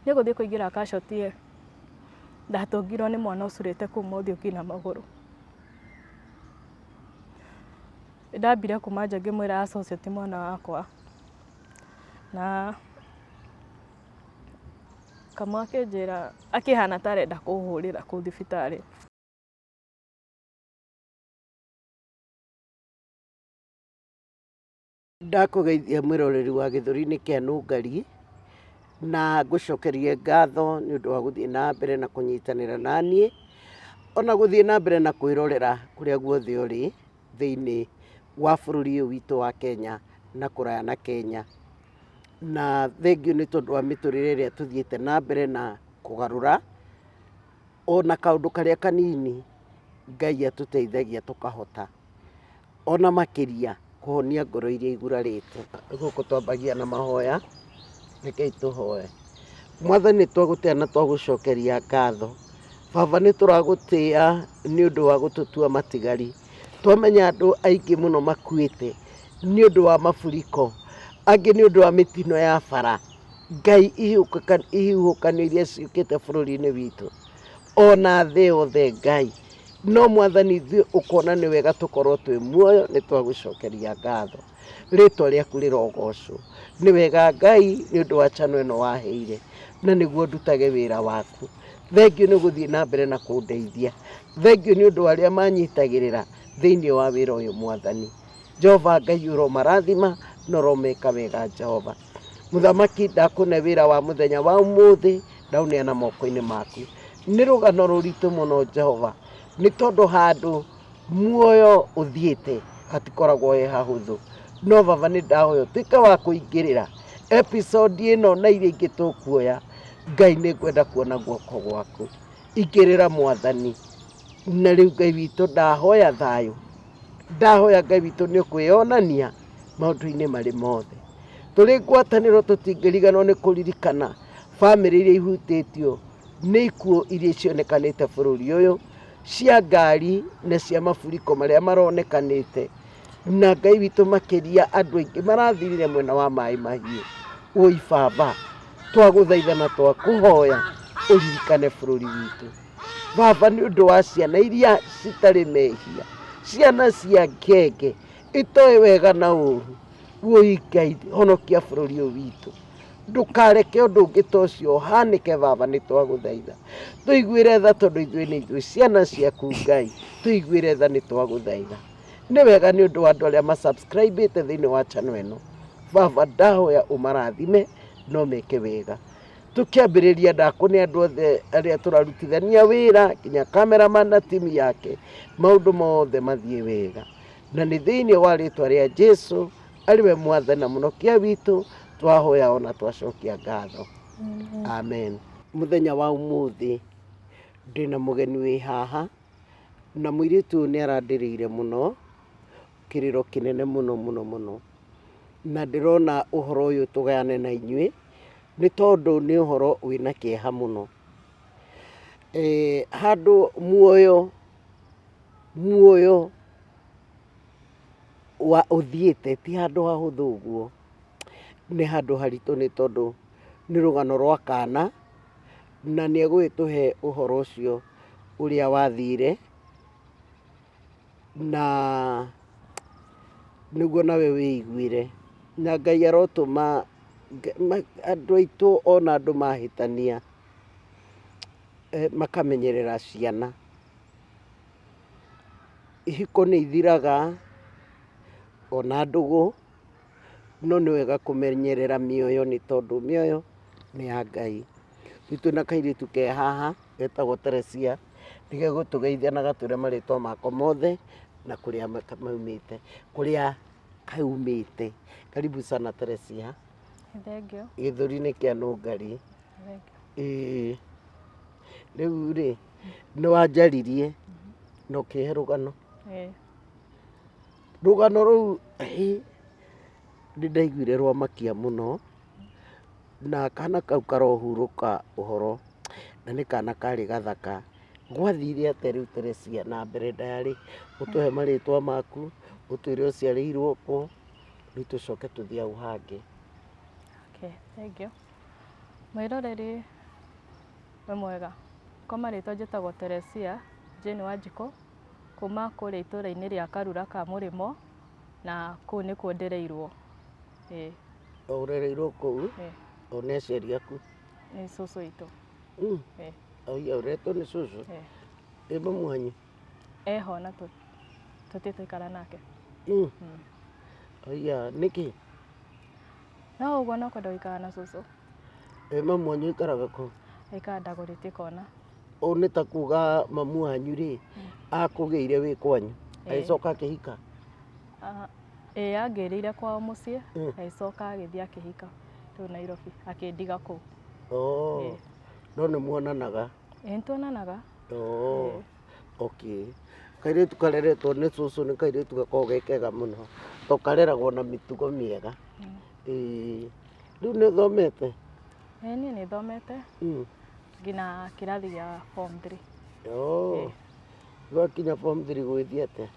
Niĩ gũthiĩ kũingĩra casualty ĩ, ndatũngirwo nĩ mwana ũcurĩte kuma ũthiũ nginya magũrũ. Nĩndambire kuma nja ngĩmwĩra aca ũcio ti mwana wakwa. Na Kamau akĩnjĩra, akĩhana ta arenda kũhũrĩra kũu thibitarĩ. Ndakũgeithia mwĩroreri wa gĩthũri-inĩ kĩa Nũngari, na ngũcokerie ngatho nĩ ũndũ wa gũthiĩ na mbere na kũnyitanĩra naniĩ, ona gũthiĩ na mbere na kwĩrorera kũrĩa guothe ũrĩ thĩiniĩ wa bũrũri ũyũ witũ wa Kenya na kũraya na Kenya. Na thengiũ nĩ tondũ wa mĩtũrĩre ĩrĩa tũthiĩte na mbere na kũgarũra, ona kaũndũ karĩa kanini Ngai atũteithagia tũkahota. Ona makĩria kũhonia ngoro iria igurarĩte. Gũkũ twambagia na mahoya, rekei tũhoe. Mwathani nĩ twagũtĩa na twagũcokeria ngatho. Baba nĩ tũragũtĩa nĩ ũndũ wa gũtũtua matigari. Twamenya andũ aingĩ mũno makuĩte nĩ ũndũ wa maburiko, angĩ nĩ ũndũ wa mĩtino ya bara. Ngai ihuhũkanio iria ciũkĩte bũrũri-inĩ witũ, ona thĩ yothe Ngai. No Mwathani ithuĩ ũkona nĩ wega tũkorwo twĩ muoyo nĩ twagũcokeria ngatho. Rĩtwa rĩaku rĩrogocwo. Nĩ wega Ngai nĩ ũndũ wa channel ĩno waheire na nĩguo ndutage wĩra waku. Thengiũ nĩ gũthiĩ na mbere na kũndeithia. Thengiũ nĩ ũndũ wa arĩa manyitagĩrĩra thĩinĩ wa wĩra ũyũ Mwathani. Jehova Ngai ũromarathima na ũromeka wega Jehova. Mũthamaki ndakũne wĩra wa mũthenya wa ũmũthĩ ndaũneana moko-inĩ maku. Nĩ rũgano rũritũ mũno Jehova, nĩ tondũ handũ muoyo ũthiĩte hatikoragwo he hahũthũ. No baba nĩ ndahoya ũtuĩke wa kũingĩrĩra episode ĩno na iria ingĩ tũkuoya. Ngai nĩ ngwenda kuona guoko gwaku. Ingĩrĩra Mwathani. Na rĩu Ngai witũ ndahoya thayũ, ndahoya Ngai witũ nĩ ũkwĩyonania maũndũ-inĩ marĩ mothe. Tũrĩ ngwatanĩro tũtingĩriganĩrwo nĩ kũririkana bamĩrĩ iria ihutĩtio nĩ ikuũ iria cionekanĩte bũrũri ũyũ, cia ngari na cia maburiko marĩa maronekanĩte. Na Ngai witũ makĩria andũ aingĩ marathirire mwena wa Maĩ Mahiũ. Wũi baba, twagũthaitha na twakũhoya ũririkane bũrũri witũ. Baba nĩ ũndũ wa ciana iria citarĩ mehia, ciana cia ngenge itoĩ wega na ũru. Wũi Ngai honokia bũrũri ũyũ witũ. Ndũkareke ũndũ ũngĩ ta ũcio ũhanĩke baba nĩ twagũthaitha. Tũiguĩre tha tondũ ithuĩ nĩ ithuĩ ciana ciaku Ngai. Tũiguĩre tha nĩ twagũthaitha. Nĩ wega nĩ ũndũ wa andũ arĩa ma subscribe ĩte thĩinĩ wa channel ĩno. Baba ndahoya ũmarathime no meke wega. Tũkĩambĩrĩria ndakũne andũ othe arĩa tũrarutithania wĩra nginya cameraman na timu yake maũndũ mothe mathiĩ wega. Na nĩ thĩinĩ wa rĩtwa rĩa Jesu arĩ we mwathani na mũnokia witũ twahoya ona twacokia ngatho. Amen. Mũthenya wa ũmũthĩ ndĩna mũgeni wĩ haha na mũirĩtu ũyũ nĩ arandĩrĩire mũno kĩrĩro kĩnene mũno mũno mũno. Na ndĩrona ũhoro ũyũ tũgayane na inyuĩ nĩ tondũ nĩ ũhoro wĩna kĩeha mũno. Handũ muoyo muoyo wa ũthiĩte ti handũ hahũthũ ũguo, nĩ handũ haritũ nĩ tondũ nĩ rũgano rwa kana, na nĩ egũgĩtũhe ũhoro ũcio ũrĩa wathire, na nĩguo nawe wĩiguĩre. Na Ngai arotũma andũ aitũ ona andũ mahĩtania makamenyerera ciana. Ihiko nĩ ithiraga, ona ndũgũ, no nĩ wega kũmenyerera mĩoyo nĩ tondũ mĩoyo nĩ ya Ngai. Rĩu twĩna kairĩtu ke haha getagwo Teresia, nĩ gegũtũgeithia na gatwĩre marĩtwa mako mothe na kũrĩa maumĩte, kũrĩa kaumĩte. Karibu sana Teresia. Thengiũ. Gĩthũri-inĩ kĩa Nũngari. Ĩĩ. Rĩu rĩ, nĩ wanjaririe na ũkĩhe rũgano. Rũgano rũu hĩ, nĩ ndaiguire rwamakia mũno, na kana kau karohurũka ũhoro, na nĩ kana karĩ gathaka. Gwathire atĩa rĩu Teresia na mbere ndaya rĩ, ũtũhe marĩtwa maku, ũtwĩre ũciarĩirwo kũ, rĩu tũcoke tũthiĩ hau hangĩ. Okay, thengiũ. Mwĩroreri Wĩ mwega. Kwa marĩtwa njĩtagwo Teresia Jane Wanjikũ, kuma kũrĩa itũra-inĩ rĩa Karura ka Mũrĩmo, na kũu nĩkuo ndereirwo. Ĩĩ. Ũrereirwo kũu? Ĩĩ. O nĩ aciari aku? Nĩ cũcũ witũ. Ĩĩ. Oia ũretwo nĩ cũcũ? Ĩĩ. Ĩ mamu wanyu? Eho na tũtirĩ twaikara nake. Oia nĩkĩ? No ũguo no kwenda gũikara na cũcũ. Ĩ mamu wanyu aikaraga kũ? Aikaraga Dagoretti Corner. Ũũ nĩ ta kuga mamu wanyu rĩ, akũgĩire wĩ kwanyu, agĩcoka akĩhika? Ĩĩ angĩrĩire kwao mũciĩ, agĩcoka agĩthiĩ akĩhika rĩu Nairobi, akĩndiga kũu. Oh. No nĩ muonanaga? Ĩĩ nĩ tuonanaga. Oh. Okay. Kairĩtu kareretwo nĩ cũcũ nĩ kairĩtu gakoragwo ge kega mũno, to kareragwo na mĩtugo mĩega. Ĩĩ. Rĩu nĩ ũthomete? Ĩĩ niĩ nĩ thomete. Nginya kĩrathi gĩa form 3. Oh. Gwakinya form 3 gũgĩthiĩ atĩa?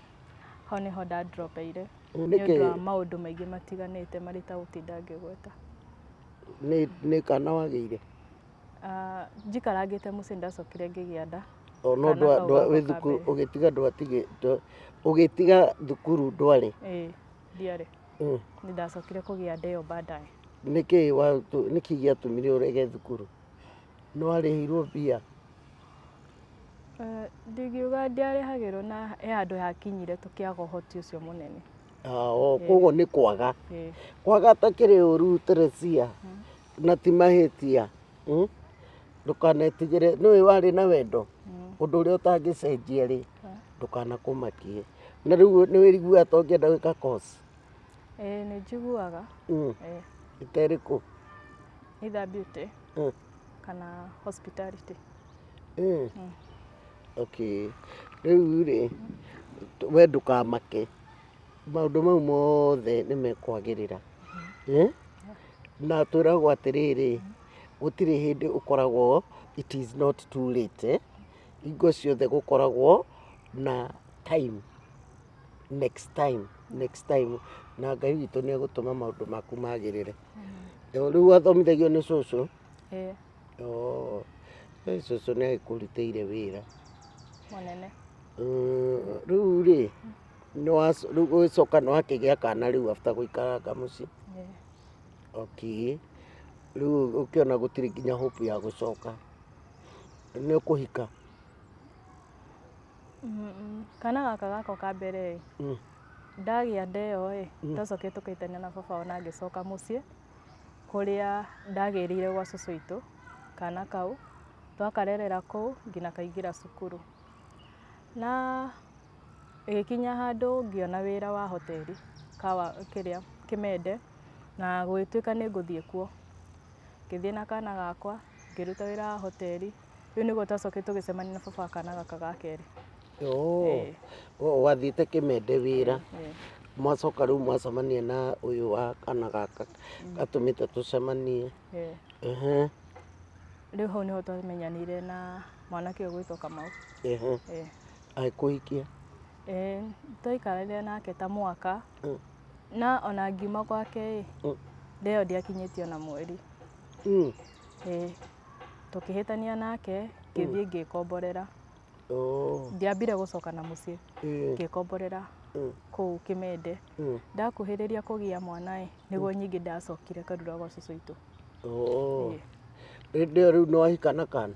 Hau nĩho ndadropeire. Nĩkĩ? Nĩ ũndũ wa maũndũ maingĩ matiganĩte marĩa itagũtinda ngĩgweta. Nĩ kana wagĩire? Njikarangĩte mũciĩ ndacokire ngĩgĩa nda. O no Kana kau gakwa wĩ ka thukuru, mbere. ũgĩtiga ũgĩtiga thukuru ndwarĩ? Ĩĩ, ndiarĩ. Nĩ ndacokire kũgĩa nda ĩyo baadaye. Nĩkĩ gĩatũmire ũrege thukuru? Nĩ warĩhirwo mbia? Ndingiuga ndiarĩhagĩrwo na he handũ hakinyire tũkĩaga ũhoti ũcio mũnene. Koguo nĩ kwaga. Kwaga takĩrĩ ũru Teresia, na ti mahĩtia. Ndũkanetigĩre, nĩũĩ warĩ na wendo, ũndũ ũrĩa ũtangĩcenjia rĩ, ndũkanakũmakie. Na rĩu nĩ wĩiguaga ta ũngĩenda gwĩka course? Ĩĩ nĩ njiguaga. Ĩta ĩrĩkũ? Either beauty kana hospitality. Okay. Rĩu rĩ, we ndũkamake, maũndũ mau mothe nĩ mekwagĩrĩra. Na twĩragwo atĩrĩrĩ, gũtirĩ hĩndĩ ũkoragwo it is not too late. Hingo ciothe gũkoragwo na time. Next time, next time. Na Ngai witũ nĩ egũtũma maũndũ maku magĩrĩre. Rĩu wathomithagio nĩ cũcũ? Ĩĩ. Oh. Cũcũ nĩ agĩkũrutĩire wĩra. Mũnene. Rĩu rĩ, rĩu ũgĩcoka nĩ wakĩgĩa kana rĩu after gũikaranga mũciĩ? Ĩĩ. Okay. Rĩu ũkĩona gũtirĩ nginya hope ya gũcoka. Nĩ ũkũhika? Kana gaka gakwa ka mbere ĩ, ndagĩa nda ĩyo ĩ, twacokire tũkaitania na baba ona ngĩcoka mũciĩ, kũrĩa ndagĩrĩire gwa cũcũ witũ, kana kau, twakarerera kũu nginya kaingĩra cukuru. Na ĩgĩkinya handũ ngĩona wĩra wa hoteli, kawa kĩrĩa Kĩmende, na gũgĩtuĩka nĩ ngũthiĩ kuo. Ngĩthiĩ na kana gakwa, ngĩruta wĩra wa hoteli, rĩu nĩguo twacokire tũgĩcemania na baba wa kana gaka ga kerĩ. Oh. Wathiĩte Kĩmende wĩra. Mwacoka rĩu mwacemania na ũyũ wa kana gaka gatũmĩte tũcemanie. Rĩu hau nĩho twamenyanire na mwanake ũyũ ũgwĩtwo Kamau. Agĩkũhikia? Twaikarire nake ta mwaka. Na ona ngiuma gwake ĩ, nda ĩyo ndĩakinyĩtie ona mweri. Tũkĩhĩtania nake, ngĩthiĩ ngĩkomborera. Ndiambire gũcoka na mũciĩ, ngĩkomborera kũu Kĩmende. Ndakuhĩrĩria kũgĩa mwana ĩ, nĩguo nyingĩ ndacokire Karura gwa cũcũ witũ. Hĩndĩ ĩyo rĩu nĩ wahika na kana?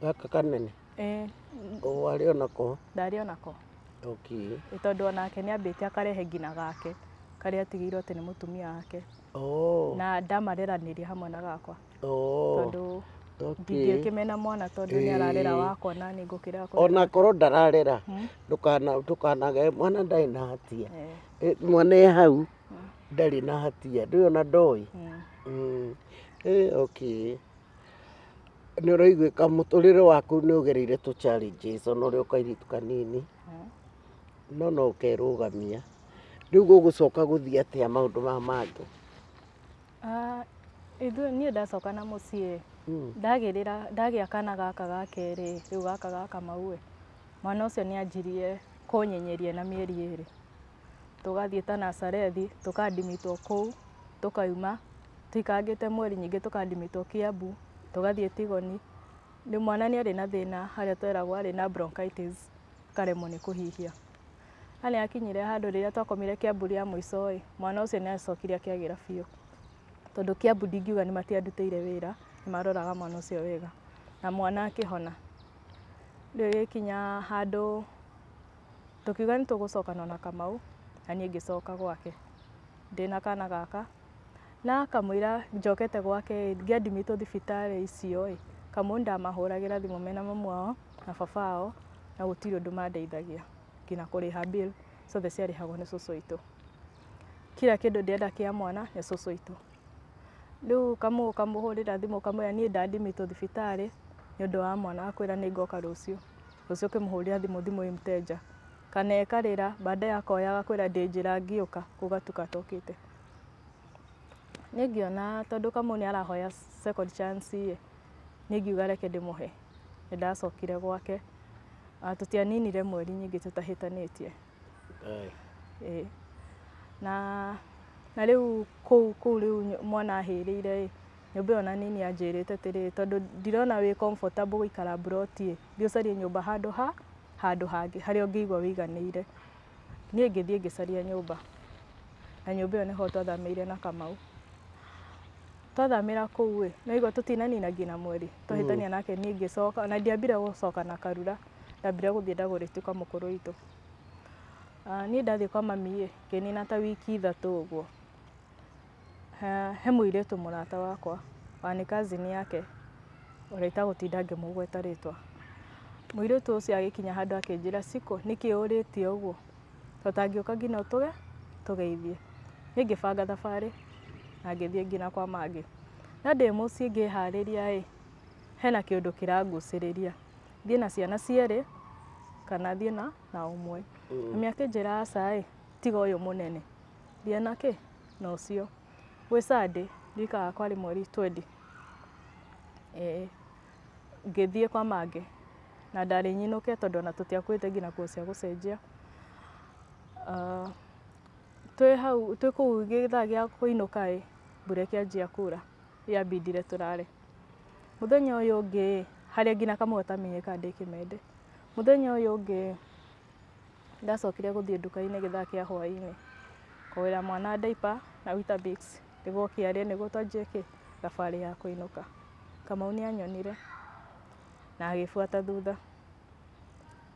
Gaka kanene? Ĩĩ. Warĩ onako? Ndarĩ onako. Okay. Ĩ tondũ onake nĩ ambĩte akarehe nginya gake, karĩa atigĩirwo atĩ nĩ mũtumia wake. Na ndamareranĩria hamwe na gakwa. Tondũ ndingĩkĩmena mwana tondũ nĩ ararera wakwa na nĩ ngũkĩrega kũrera. Ona korwo ndararera, ndũkanage mwana ndarĩ na hatia. Mwana e hau ndarĩ na hatia, ndũĩ ona ndoĩ. Okay. Nĩ ũraiguĩka mũtũrĩre waku nĩ ũgereire tũ challenges ona ũrĩ o kairĩtu kanini. No no ũkerũgamia. Rĩu gũgũcoka gũthiĩ atĩa maũndũ maya mangĩ? Ithuĩ niĩ ndacoka na mũciĩ, ndagĩrĩra, ndagĩa kana gaka ga kerĩ, rĩu gaka ga Kamau ĩ, mwana ũcio nĩ anjirie kũnyenyeria na mĩeri ĩrĩ. Tũgathiĩ ta Nazarethi, tũkandimitwo kũu, tũkauma, tũikarangĩte mweri nyingĩ tũkandimitwo Kiambu, tũgathiĩ Tigoni. Nĩ mwana nĩ arĩ na thĩna harĩa tweragwo arĩ na bronchitis, akaremwo nĩ kũhihia. Na nĩ akinyire handũ rĩrĩa twakomire Kiambu rĩa mũico ĩ, mwana ũcio nĩ acokire akĩagĩra biũ. Tondũ Kiambu ndingiuga nĩ matiandutĩire wĩra, nĩ maroraga mwana ũcio wega. Na mwana akĩhona. Rĩu ĩgĩkinya handũ tũkiuga nĩ tũgũcokana na Kamau, na niĩ ngĩcoka gwake ndĩna kana gaka. Na kamũira njokete gwake ĩ, ngĩandimitwo thibitarĩ icio ĩ, Kamau ndamahũragĩra thimũ mena mamu wao na baba wao, na gũtirĩ ũndũ mandeithagia nginya kũrĩha bill ciothe ciarĩhagwo nĩ cũcũ witũ. Kila kĩndũ ndĩrenda kĩa mwana nĩ cũcũ witũ. Rĩu Kamau ũkamũhũrĩra thimũ ũkamwĩra niĩ ndandimitwo thibitarĩ nĩ ũndũ wa mwana, akwĩra nĩ ngoka rũciũ. Rũciũ ũkĩmũhũrĩra thimũ, thimũ ĩ mteja. Kana ĩkarĩra, baadaye akoya agakwĩra ndĩ njĩra ngĩũka, kuga tu katokĩte. Niĩ ngĩona tondũ Kamau nĩ arahoya second chance ĩ, niĩ ngiuga reke ndĩmũhe. Nĩ ndacokire gwake. Tũtianinire mweri nyingĩ tũtahĩtanĩtie. Ĩĩ. Na rĩu kũu kũu rĩu mwana ahĩrĩire ĩ, nyũmba ĩyo na nini anjĩrĩte atĩrĩrĩ, tondũ ndirona wĩ comfortable gũikara mburoti ĩ, thiĩ ũcarie nyũmba handũ ha handũ hangĩ harĩa ũngĩigua wĩiganĩire. Niĩ ngĩthiĩ ngĩcaria nyũmba, na nyũmba ĩyo nĩho twathamĩire na Kamau. Twathamĩra kũu ĩ, nĩ waigua tũtinanina nginya mweri, twahĩtania nake niĩ ngĩcoka, na ndiambire gũcoka na Karura, ndambire gũthiĩ ndagũrĩtio kwa mũkũrũ witũ. Niĩ ndathiĩ kwa mami ĩ, ngĩnina ta wiki 3 ũguo. He mũirĩtu mũrata wakwa, wa nĩ cousin yake, ũrĩa itagũtinda ngĩmũgweta rĩtwa. Mũirĩtu ũcio agĩkinya handũ akĩnjĩra, Cikũ, nĩkĩ ũrĩtie ũguo? Tũtangĩũka nginya ũtũge, tũgeithie. Niĩ ngĩbanga thabarĩ na ngĩthiĩ nginya kwa Mangĩ. Na ndĩ mũciĩ ngĩharĩria ĩ, hena kĩũndũ kĩrangucĩrĩria. Thiĩ na ciana cierĩ kana thiĩ na ũmwe. Mami akĩnjĩra aca ĩ, tiga ũyũ mũnene. Thiĩ na kĩ? Na ũcio. Gwĩ Sunday, ndirikanaga kwarĩ mweri 20. Ĩĩ, ngĩthiĩ kwa Mangĩ na ndarĩ nyinũke tondũ ona tũtiakuĩte nginya nguo cia gũcenjia. Twĩ hau twĩ kũu gĩthaa gĩa kũinũka ĩ, mbura ĩkĩanjia kura, yambindire tũrare. Mũthenya ũyũ ũngĩ ĩ, harĩa nginya Kamau atamenyire kana ndĩ kĩmende. Mũthenya ũyũ ũngĩ ĩ, ndacokire gũthiĩ nduka-inĩ gĩthaa kĩa hwaĩ-inĩ kũgũrĩra mwana diaper na Weetabix nĩguo oke arĩe nĩguo twanjie kĩ thabarĩ ya kũinũka. Kamau nĩ anyonire na agĩbuata thutha.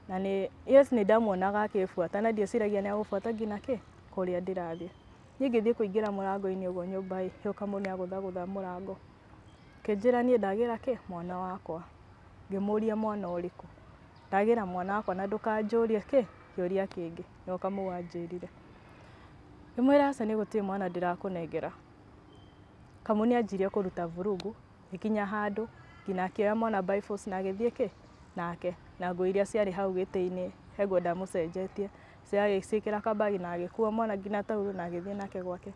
Na nĩ yes nĩ ndamuonaga akĩbuata na ndieciragia nĩ agũbuata nginya kĩ kũrĩa ndĩrathiĩ. Niĩ ngĩthiĩ kũingĩra mũrango-inĩ ũguo nyũmba ĩ, hĩo Kamau nĩ agũthagũtha mũrango. Akĩnjĩra niĩ ndagĩra kĩ mwana wakwa. Ngĩmũria mwana ũrĩkũ? Ndagĩra mwana wakwa na ndũkanjũrie kĩ kĩũria kĩngĩ. Nĩguo Kamau anjĩrire. Ngĩmwĩra aca niĩ gũtirĩ mwana ndĩrakũnengera. Kamau nĩ anjirie kũruta vurugu, ĩkinya handũ nginya akĩoya mwana by force na agĩthiĩ kĩ nake, na nguo iria ciarĩ hau gĩtĩ-inĩ he nguo ndamũcenjetie, agĩciĩkĩra kabagi na agĩkua mwana nginya taurũ na agĩthiĩ nake gwake.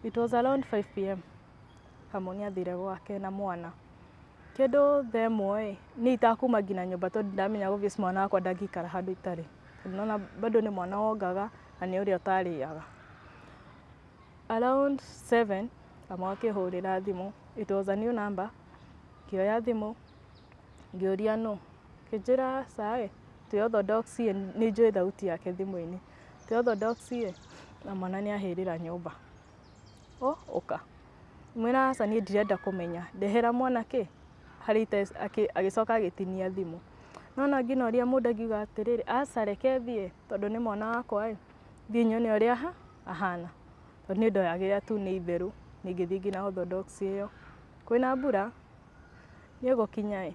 It was around 5 pm. Kamau nĩ athire gwake na mwana. Kĩndũ thaa ĩmwe ĩ, niĩ itakuma nginya nyũmba tondũ ndamenya obvious mwana wakwa ndangĩikara handũ itarĩ. Tondũ nĩwona bado nĩ mwana wongaga na nĩ ũrĩa ũtarĩaga. Around 7 Kamau akĩhũrĩra thimũ. It was a new number. Ngĩoya thimũ, ngĩũria nũ. Akĩnjĩra aca ĩ, twĩ orthodox ĩ, nĩ njũĩ thauti yake thimũ-inĩ. Twĩ orthodox ĩ, na mwana nĩ ahĩrĩra nyũmba. O, ũka. Ngĩmwĩra aca niĩ ndirenda kũmenya, ndehera mwana kĩ harĩa agĩcoka agĩtinia thimũ. Nĩwona nginya ũrĩa mũndũ angiuga atĩrĩrĩ, aca reke thiĩ tondũ nĩ mwana wakwa ĩ, thiĩ nyone ũrĩa ahana. Tondũ niĩ ndoyagĩra tu nĩ itherũ, niĩ ngĩthiĩ nginya orthodox ĩyo. Kwĩna mbura, niĩ gũkinya ĩ,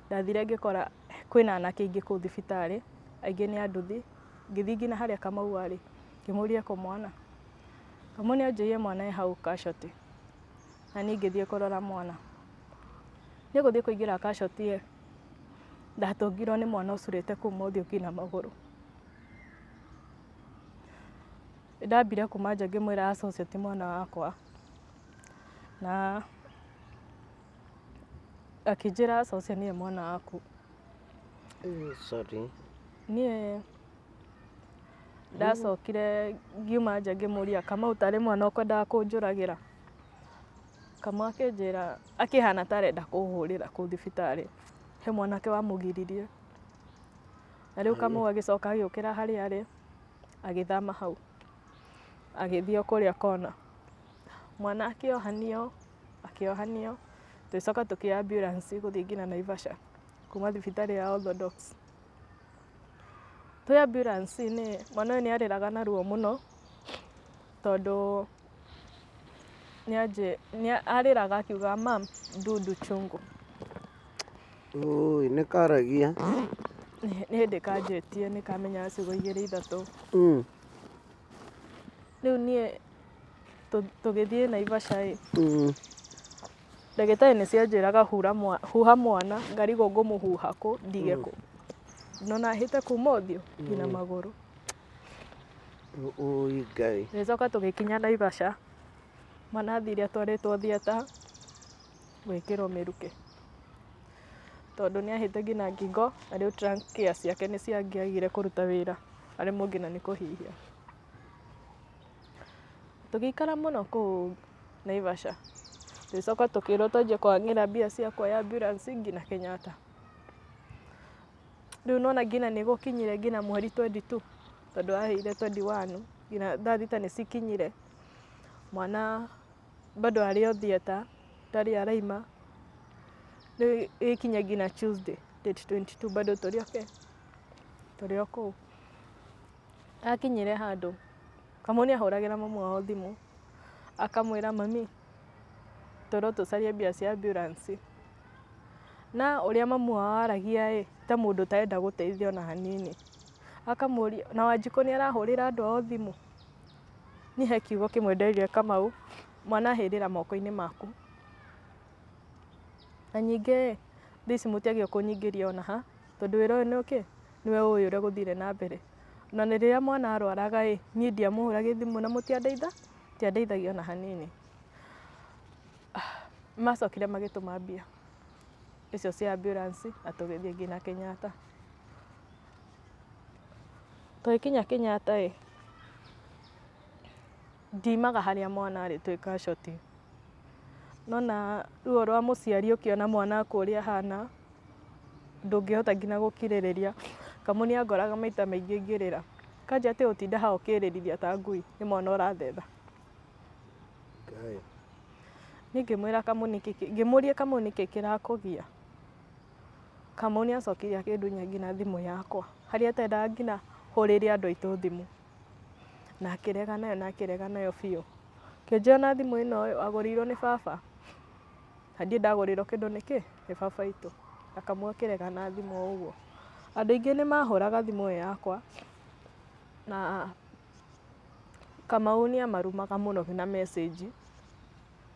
ndathire ngĩkora kwĩna anake aingĩ kũu thibitarĩ, aingĩ nĩ a nduthi. Ngĩthiĩ nginya harĩa Kamau arĩ, ngĩmũria ekũ mwana. Kamau nĩ anjĩrire mwana e hau casualty. Na niĩ ngĩthiĩ kũrora mwana. Niĩ gũthiĩ kũingĩra casualty ĩ, ndatũngirwo nĩ mwana ũcurĩte kuma ũthiũ nginya magũrũ. Ndambire kuma nja ngĩmwĩra aca ũcio ti mwana wakwa. Na akĩnjĩra aca ũcio nĩwe mwana waku. Sorry. Niĩ ndacokire ngiuma nja ngĩmũria Kamau tarĩ mwana ũkwendaga kũnjũragĩra. Kamau akĩnjĩra akĩhana ta arenda kũhũrĩra kũu thibitarĩ, he mwanake wamũgiririe. Na rĩu Kamau agĩcoka agĩũkĩra harĩa arĩ, agĩthama hau, agĩthiĩ o kũrĩa kona. Mwana akĩohanio, akĩohanio, tũgĩcoka tũkĩoya ambulance gũthiĩ nginya Naivasha, kuma thibitarĩ ya Orthodox. Twĩ ambulance-inĩ, mwana ũyũ nĩ arĩraga na ruo mũno, tondũ nĩ arĩraga akiuga mam, ndudu chungu. Ũi, nĩ karagia. Nĩ hĩndĩ kanjĩtie nĩ kamenyaga ciugo igĩrĩ ithatũ. Rĩu niĩ tũgĩthiĩ Naivasha ĩ, ndagĩtarĩ nĩ cianjĩraga huha mwana, ngarigwo ngũmũhuha kũ, ndige kũ. No nahĩte kuma ũthiũ nginya magũrũ. Ũi Ngai. Tũgĩcoka tũgĩkinya Naivasha, mwana athire atwarĩtwo theatre gwĩkĩrwo mĩrukĩ, tondũ nĩ ahĩte nginya ngingo na rĩu trachea ciake nĩ ciangĩagire kũruta wĩra, aremwo nginya nĩ kũhihia. Tũgĩikara mũno kũu Naivasha, tũgĩcoka tũkĩrwo twanjie kũhang'ĩra mbia cia kuoya ambulance nginya Kenyatta. Rĩu nona nginya nĩ gũkinyire nginya mweri 22, tondũ aheire 21, nginya thaa thita nĩ cikinyire. Mwana bado arĩ o theatre, ndarĩ araima. Rĩu ĩgĩkinya nginya Tuesday date 22 bado tũrĩ o tũrĩ o kũu. Akinyire handũ, Kamau nĩ ahũragĩra mamu wao thimũ, akamwĩra mami, twerwo tũcarie mbia cia ambulance. Na ũrĩa mamu wao aragia ĩ, ta mũndũ ũtarenda gũteithio ona hanini. Akamũria, na Wanjikũ nĩ arahũrĩra andũ ao thimũ? Niĩ he kiugo kĩmwe nderire Kamau, mwana ahĩrĩra moko-inĩ maku. Na ningĩ thaa ici mũtiagĩrĩirwo kũnyingĩria ona ha, tondũ wĩra ũyũ nĩ ũkĩ, nĩwe ũĩ ũrĩa gũthire na mbere. Na rĩrĩa mwana arwaraga ĩ, niĩ ndiamũhũragĩra thimũ na mũtiandeithagia ona hanini. Macokire magĩtũma mbia icio cia ambulance na tũgĩthiĩ nginya Kenyatta. Tũgĩkinya Kenyatta ĩ, ndiumaga harĩa mwana arĩ twĩ casualty. Nona ruo rwa mũciari ũkĩona mwana waku ũrĩa ahana, ndũngĩhota nginya gũkirĩrĩria. Kamau nĩ angoraga maita maingĩ ngĩrĩra. Kanja atĩ ũtinda haha ũkĩrĩrithia ta ngui nĩ mwana ũrathetha. Ngai. Niĩ ngĩmwĩra Kamau nĩkĩ, ngĩmũria Kamau nĩkĩ kĩrakũgia. Kamau nĩ acokire akĩndunya nginya thimũ yakwa, harĩa atendaga nginya hũrĩre andũ aitũ thimũ. Na akĩrega nayo na akĩrega nayo biũ. Kĩnjĩra na thimũ ĩno agũrĩirwo nĩ baba. Na ndirĩ ndagũrĩrwo kĩndũ nĩkĩ? Nĩ baba witũ. Na Kamau akĩrega na thimũ o ũguo. Andũ aingĩ nĩ mahũraga thimũ ĩyo yakwa, na Kamau nĩ amarumaga mũno na message,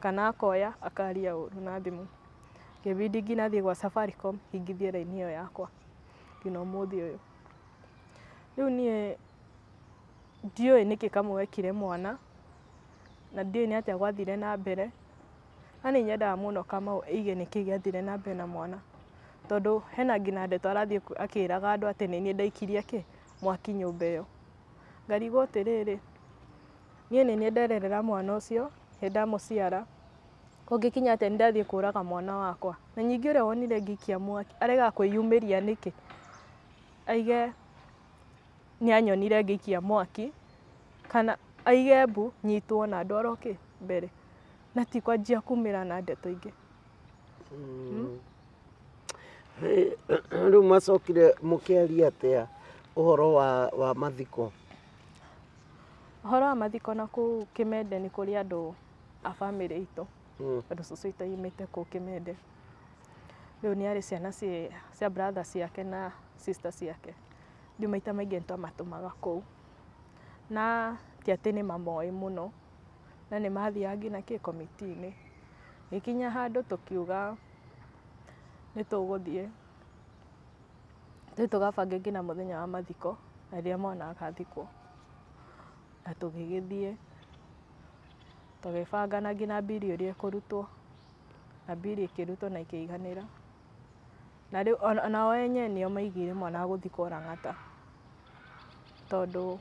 kana akoya akaria ũru na thimũ. Ngĩbidi nginya thiĩ gwa Safaricom hingithie raini ĩyo yakwa nginya ũmũthĩ ũyũ. Rĩu niĩ ndiũĩ nĩkĩ Kamau ekire mwana, na ndiũĩ nĩ atĩa gwathire na mbere. Na nĩ nyendaga mũno Kamau aige nĩkĩ gĩathire na mbere na mwana, tondũ hena nginya ndeto arathiĩ akĩraga andũ atĩ nĩ niĩ ndaikirie kĩ mwaki nyũmba ĩyo. Ngarigwo atĩrĩrĩ, niĩ nĩ niĩ ndererera mwana ũcio, nĩ ndamũciara, kũngĩkinya atĩa nĩ ndathiĩ kũraga mwana wakwa. Na ningĩ ũrĩa wonire ngĩikia mwaki aregaga kwĩyumĩria nĩkĩ? Aige nĩ anyonire ngĩikia mwaki, kana aige mbu nyitwo na ndwarwo kĩ mbere, na ti kwanjia kumĩra na ndeto ingĩ. Rĩu macokire mũkĩaria atĩa ũhoro wa mathiko? Ũhoro wa mathiko na kũu Kĩmende nĩ kũrĩ andũ a bamĩrĩ itũ, tondũ cũcũ witũ aumĩte kũu Kĩmende. Rĩu nĩ arĩ ciana cia brother ciake na sister ciake. Rĩu maita maingĩ nĩ twamatũmaga kũu. Na ti atĩ nĩ mamoĩ mũno, na nĩ mathiaga nginya kĩ committee-inĩ. Gĩkinya handũ tũkiuga nĩ tũgũthiĩ, tũthiĩ tũgabange nginya mũthenya wa mathiko na rĩrĩa mwana agathikwo. Na tũgĩgĩthiĩ, tũgĩbanga na nginya mbiri ũrĩa ĩkũrutwo, na mbiri ĩkĩrutwo na ĩkĩiganĩra. Na rĩu onao enyewe nĩo maigire mwana wa gũthikwo Lang'ata, tondũ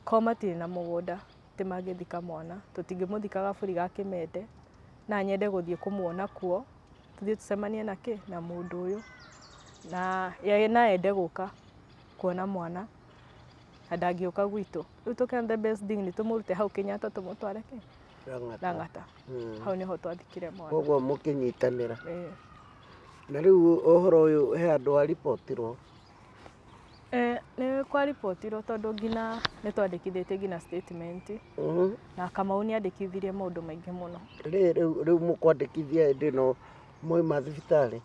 kwao matirĩ na mũgũnda. atĩ mangĩthika mwana, tũtingĩmũthika gaburi ga Kĩmende, na nyende gũthiĩ kũmuona kuo, tũthiĩ tũcemanie na kĩ na mũndũ ũyũ, na ye no ende gũka kuona mwana na ndangĩũka gwitũ. Rĩu tũkĩona the best thing nĩ tũmũrute hau Kenyatta tũmũtware kĩ Lang'ata. Lang'ata. Hau nĩho twathikire mwana. Koguo mũkĩnyitanĩra. Ĩĩ. Na rĩu ũhoro ũyũ he andũ aripotirwo? Nĩ kwaripotirwo tondũ nginya nĩ twandĩkithĩtie nginya statement na Kamau nĩ andĩkithirie maũndũ maingĩ mũno. Rĩu mũkwandĩkithia hĩndĩ ĩno mwauma thibitarĩ?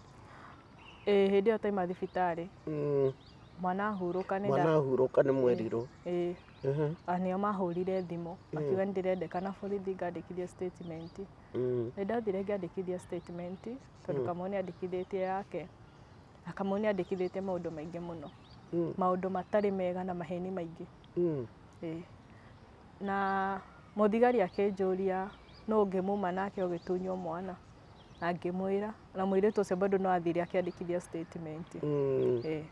Ĩĩ, hĩndĩ ĩyo twauma thibitarĩ. Mwana ahurũka nĩ Mwana ahurũka nĩ mwerirwo. Ĩĩ. Nĩo mahũrire thimũ makiuga nĩ ndĩrendekana borithi ngandĩkithie statement. Nĩ ndathire ngĩandĩkithia statement tondũ Kamau nĩ andĩkithĩtie yake. Na Kamau nĩ andĩkithĩtie maũndũ maingĩ mũno. Maũndũ matarĩ mega na maheni maingĩ. Ĩĩ. Na mũthigari akĩnjũria nũ ũngĩmuma nake ũgĩtunywo mwana, na ngĩmwĩra, na mũirĩtu ũcio bado no athire akĩandĩkithia statement. Ĩĩ.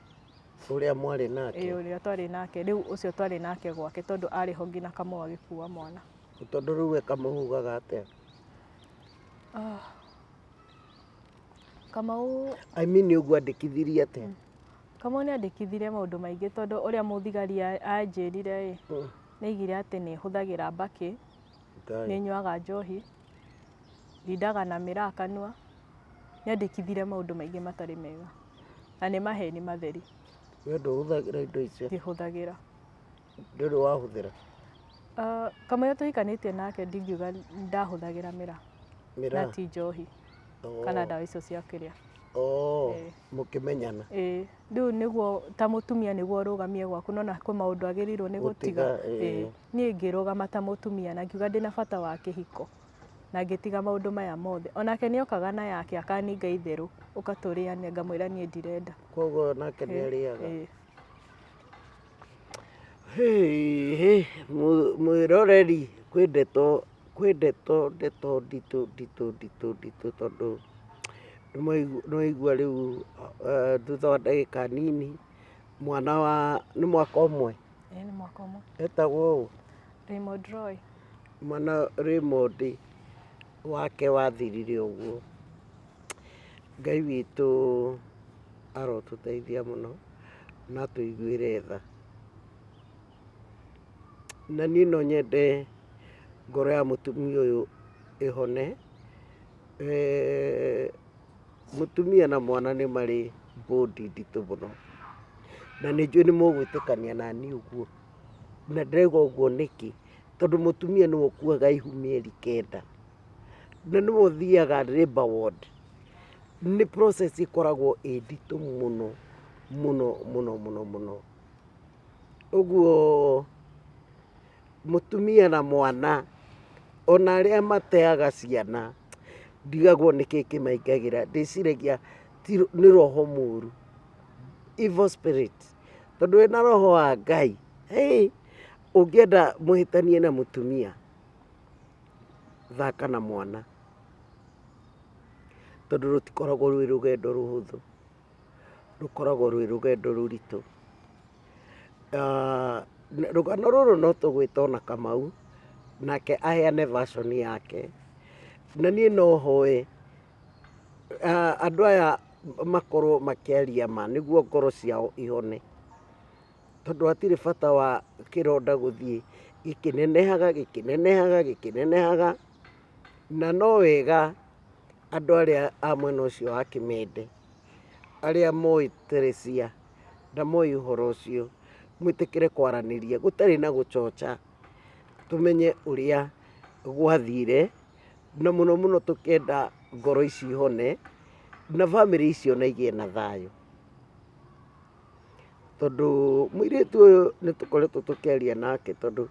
Ũrĩa mwarĩ nake? Ĩĩ, ũrĩa twarĩ nake. Rĩu ũcio twarĩ nake gwake tondũ arĩ ho nginya Kamau agĩkua mwana. Tondũ rĩu we Kamau ugaga atĩa? Kamau I mean ũguo andĩkithirie atĩa? Kamau nĩ andĩkithirie maũndũ maingĩ tondũ ũrĩa mũthigari anjĩrire ĩ, nĩ aigire atĩ nĩ hũthagĩra mbakĩ, nĩ nyuaga njohi, ndindaga na mĩraa kanua. Nĩ andĩkithirie maũndũ maingĩ matarĩ mega na nĩ maheni matheri. We ndũhũthagĩra indo icio? Ndihũthagĩra. Ndũrĩ wahũthĩra? Kamau tũhikanĩtie nake ndingiuga ndahũthagĩra mĩraa. Mĩraa? Na ti njohi. Kana ndawa icio cia kĩrĩa. Mũkĩmenyana? Ĩĩ. Rĩu nĩguo ta mũtumia nĩguo ũrũgamie gwaku, nona kwĩ maũndũ agĩrĩirwo nĩ gũtiga. Ĩĩ. Niĩ ngĩrũgama ta mũtumia na ngiuga ndĩna bata wa kĩhiko na ngĩtiga maũndũ maya mothe. Onake nĩokaga na yake akaninga itherũ, ũka tũrĩane, ngamwĩra niĩ ndirenda. Koguo nake nĩ arĩaga? Ĩĩ. Mwĩroreri, kwĩ ndeto, kwĩ ndeto, ndeto nditũ, nditũ, nditũ, nditũ tondũ nĩwaigua rĩu thutha wa ndagĩka nini mwana wa nĩ mwaka ũmwe? Ĩĩ, nĩ mwaka ũmwe. Etagwo ũ? Raymond Roy. Mwana Raymond wake wathirire ũguo. Ngai witũ arotũteithia mũno na atũiguĩre tha. Na niĩ no nyende ngoro ya mũtumia ũyũ ĩhone. Mũtumia na mwana nĩ marĩ bond nditũ mũno. Na nĩ njũĩ nĩ mũgwĩtĩkania na niĩ ũguo. Na ndĩrauga ũguo nĩkĩ? Tondũ mũtumia nĩwe ũkuaga ihu mĩeri 9. Na nĩwe ũthiaga labour ward. Nĩ process ĩkoragwo ĩ nditũ mũno, mũno, mũno, mũno, mũno. Ũguo mũtumia na mwana, ona arĩa mateaga ciana, ndigagwo nĩkĩ kĩmaingagĩra, ndĩciragia nĩ roho mũru, evil spirit. Tondũ wĩna roho wa Ngai, hey, ũngĩenda mũhĩtanie na mũtumia, thaka na mwana. Tondũ rũtikoragwo rwĩ rũgendo rũhũthũ, rũkoragwo rwĩ rũgendo rũritũ. Rũgano rũrũ no tũgwĩta ona Kamau, nake aheane version yake. Na niĩ no hoe andũ aya makorwo makĩaria ma nĩguo ngoro ciao ihone. Tondũ hatirĩ bata wa kĩronda gũthiĩ gĩkĩnenehaga, gĩkĩnenehaga, gĩkĩnenehaga. Na no wega andũ arĩa a mwena ũcio wa Kĩmende, arĩa moĩ Teresia na moĩ ũhoro ũcio, mwĩtĩkĩre kwaranĩria gũtarĩ na gũchocha, tũmenye ũrĩa gwathire, na mũno mũno tũkĩenda ngoro ici ihone, na bamĩrĩ icio na igĩe na thayũ. Tondũ mũirĩtu ũyũ nĩ tũkoretwo tũkĩaria nake tondũ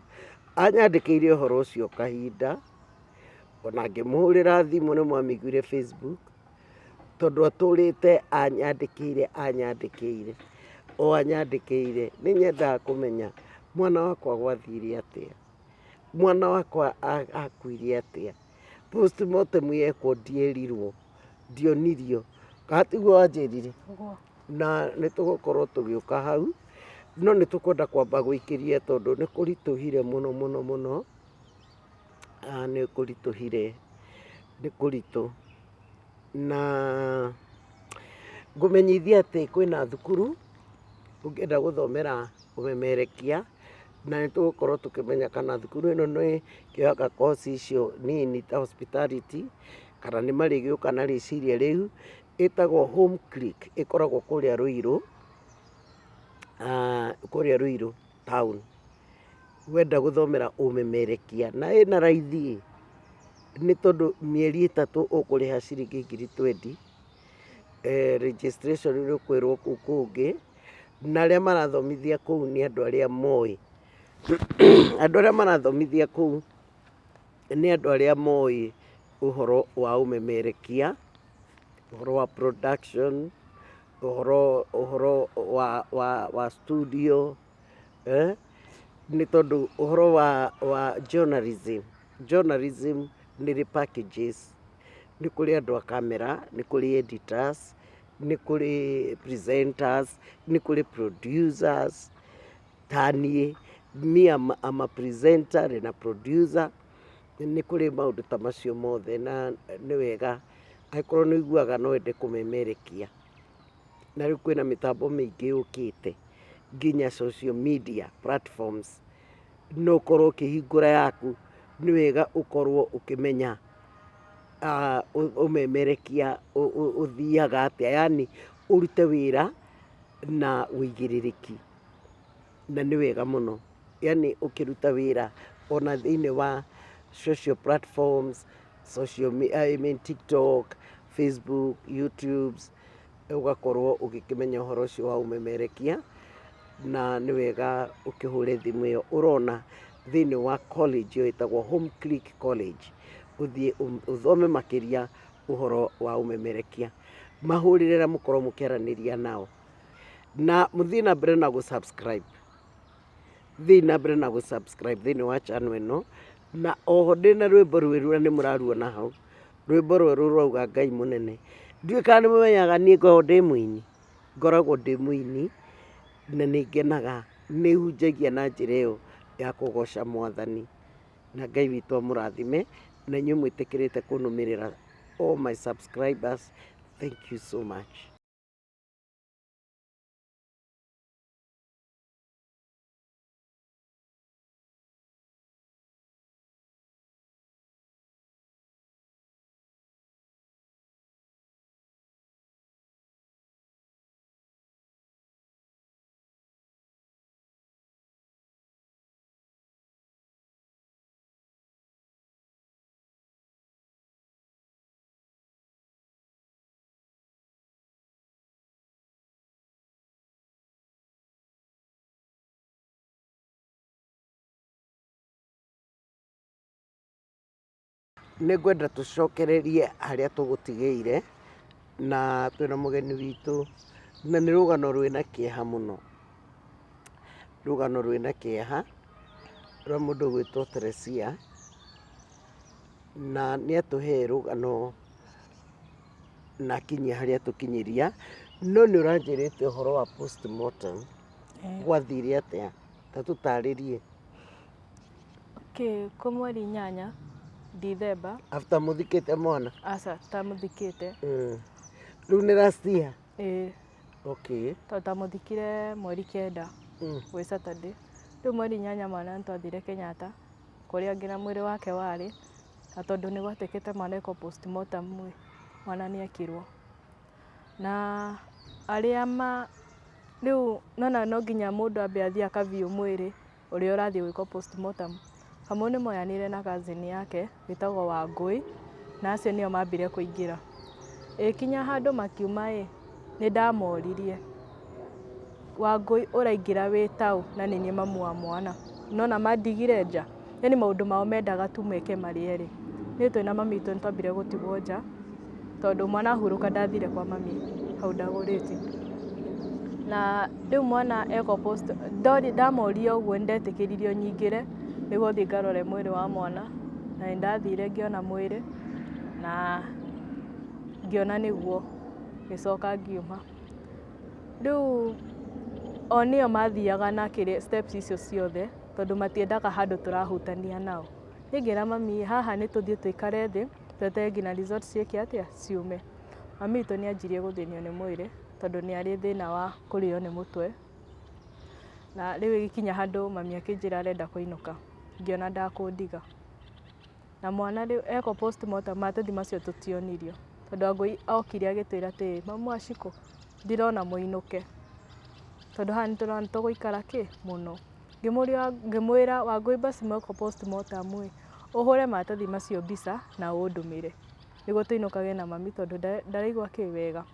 anyandĩkĩire ũhoro ũcio kahinda, ona ngĩmũhũrĩra thimũ nĩ mwamĩiguire Facebook, tondũ atũrĩte anyandĩkĩire, anyandĩkĩire, o anyandĩkĩire. Nĩ nyendaga kũmenya mwana wakwa gwathire atĩa, mwana wakwa akuire atĩa, postmortem yekwo ndierirwo, ndionirio, kana tiguo wanjĩrire? Na nĩ tũgũkorwo tũgĩũka hau, no nĩ tũkwenda kwamba gũikĩria tondũ nĩ kũritũhire mũno mũno mũno. Nĩ kũritũhire, nĩ kũritũ. Na ngũmenyithie atĩ kwĩna thukuru ũngĩenda gũthomera ũmemerekia, na nĩ tũgũkorwo tũkĩmenya kana thukuru ĩno nĩ ĩkĩoyaga koci icio nini ta hospitality, kana nĩ marĩgĩũka na rĩciria rĩu. Ĩtagwo Home Click, ĩkoragwo kũrĩa Ruiru, kũrĩa Ruiru town. Wenda gũthomera ũmemerekia, na ĩna raithi nĩ tondũ mĩeri 3 ũkũrĩha ciringi ngiri twendi, registration nĩ ũkwĩrwo kũu kũngĩ, na arĩa marathomithia kũu nĩ andũ arĩa moĩ. Andũ arĩa marathomithia kũu nĩ andũ arĩa moĩ ũhoro wa ũmemerekia, ũhoro wa production, ũhoro wa studio, nĩ tondũ ũhoro wa journalism, journalism nĩ ĩrĩ packages, nĩ kũrĩ andũ a camera, nĩ kũrĩ editors, nĩ kũrĩ presenters, nĩ kũrĩ producers, ta niĩ, me am a presenter and a producer, nĩ kũrĩ maũndũ ta macio mothe, na nĩ wega angĩkorwo nĩ ũiguaga no wende kũmemerekia. Na rĩu kwĩna mĩtambo mĩingĩ yũkĩte nginya social media platforms, no ũkorwo ũkĩhingũra yaku, nĩ wega ũkorwo ũkĩmenya ũmemerekia ũthiaga atĩa, yaani ũrute wĩra na ũigĩrĩrĩki, na nĩ wega mũno, yaani ũkĩruta wĩra ona thĩinĩ wa social platforms, social I mean TikTok, Facebook, YouTubes, ũgakorwo ũgĩkĩmenya ũhoro ũcio wa ũmemerekia, na nĩ wega ũkĩhũre thimũ ĩyo ũrona thĩinĩ wa college ĩyo ĩtagwo Home Click College, ũthiĩ ũthome makĩria ũhoro wa ũmemerekia. Mahũrĩre na mũkorwo mũkĩaranĩria nao, na mũthiĩ na mbere na gũ-subscribe, thiĩ na mbere na gũ-subscribe thĩinĩ wa channel ĩno, na oho ndĩna rwĩmbo rwerũ na nĩ mũraruona hau, rwĩmbo rwerũ rwauga Ngai mũnene. Ndiũĩ kana nĩ mũmenyaga niĩ ngoragwo ndĩ mũini, ngoragwo ndĩ mũini na nĩ ngenaga, nĩ hunjagia na njĩra ĩyo ya kũgoca mwathani, na Ngai witũ amũrathime, na inyuĩ mwĩtĩkĩrĩte kũnũmĩrĩra, all my subscribers, thank you so much. Nĩ ngwenda tũcokererie harĩa tũgũtigĩire, na twĩna mũgeni witũ, na nĩ rũgano rwĩna kĩeha mũno, rũgano rwĩna kĩeha rwa mũndũ ũgwĩtwo Teresia, na nĩ atũhe rũgano na akinyia harĩa tũkinyĩria, no nĩ ũranjĩrĩte ũhoro wa postmortem, gwathire atĩa? Ta tũtarĩrie. Okay, kwĩ mweri 8 Dithemba. After mũthikĩte mwana? Aca, tamũthikĩte. Rĩu nĩ last year? Ĩĩ. Okay. Tondũ tamũthikire mweri 9 gwĩ Saturday. Rĩu mweri 8 mwana nĩ twathire Kenyatta kũrĩa nginya mwĩrĩ wake warĩ, na tondũ nĩ gwatuĩkĩte mwana ekwo postmortem ĩ, mwana nĩ ekirwo. Na arĩa ma rĩu nona no nginya mũndũ ambe athiĩ aka view mwĩrĩ ũrĩa ũrathiĩ gwĩkwo postmortem. Kamau nĩ moyanire na cousin yake wĩtagwo Wangũi, na acio nĩo mambire kũingĩra. Ĩkinya handũ makiuma ĩ, nĩ ndamoririe, Wangũi ũraingĩra wĩ taũ na nĩ niĩ mamu wa mwana. Nona mandigire nja, yaani maũndũ mao mendaga tu meke marĩ erĩ. Niĩ twĩna mami witũ nĩ twambire gũtigwo nja, tondũ mwana ahurũka ndathire kwa mami hau Dagoretti. Na rĩu mwana ekwo post, ndamoria ũguo nĩ ndetĩkĩririo nyingĩre nĩguo thiĩ ngarore mwĩrĩ wa mwana, na nĩ ndathire ngĩona mwĩrĩ na ngĩona nĩguo, ngĩcoka ngiuma. Rĩu o nĩo mathiaga na kĩrĩa steps icio ciothe, tondũ matiendaga handũ tũrahutania nao. Niĩ ngĩra mami haha nĩ tũthiĩ tũikare thĩ tweterere nginya results ciĩke atĩa ciume. Mami witũ nĩ anjirie gũthĩnio nĩ mwĩrĩ tondũ nĩ arĩ thĩna wa kũrĩo nĩ mũtwe. Na rĩu ĩgĩkinya handũ mami akĩnjĩra arenda kũinũka, ngĩona ndakũndiga. Na mwana rĩu ekwo postmortem maratathi macio tũtionirio tondũ Wangũi okire agĩtwĩra atĩrĩrĩ, mamu wa Shiko ndĩrona mũinũke tondũ haha nĩ tũrona nĩ tũgũikara kĩ mũno. Ngĩmwĩra Wangũi basi mwekwo postmortem ĩ, ũhũre maratathi macio mbica na ũndũmĩre nĩguo tũinũkage na mami tondũ ndaraigua kĩ wega.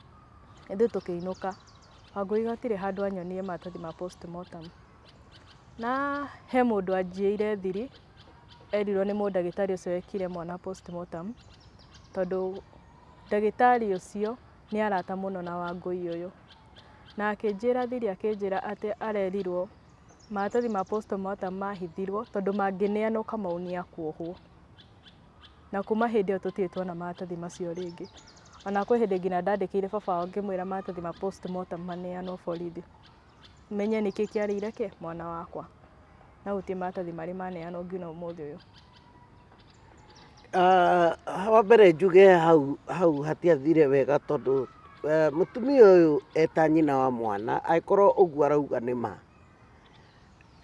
Ithuĩ tũkĩinũka, Wangũi hatirĩ handũ anyonirie maratathi ma postmortem. Na he mũndũ anjiĩire thiri, erirwo nĩ mũndagĩtarĩ ũcio wekire mwana postmortem, tondũ ndagĩtarĩ ũcio nĩ arata mũno na Wangũi ũyũ. Na akĩnjĩra thiri akĩnjĩra atĩ arerirwo maratathi ma postmortem mahithirwo tondũ mangĩneanwo Kamau nĩ akuohwo. Na kuma hĩndĩ ĩyo tũtirĩ tuona maratathi macio rĩngĩ. Ona kwĩ hĩndĩ nginya ndandĩkĩire baba wao ngĩmwĩra maratathi ma postmortem maneanwo borithi. Menye nĩkĩ kĩarĩire kĩ mwana wakwa. Na gũtirĩ maratathi marĩ maneanwo nginya ũmũthĩ ũyũ. Wa mbere njuge hau hau hatiathire wega tondũ mũtumia ũyũ eta nyina wa mwana angĩkorwo ũguo arauga nĩ ma,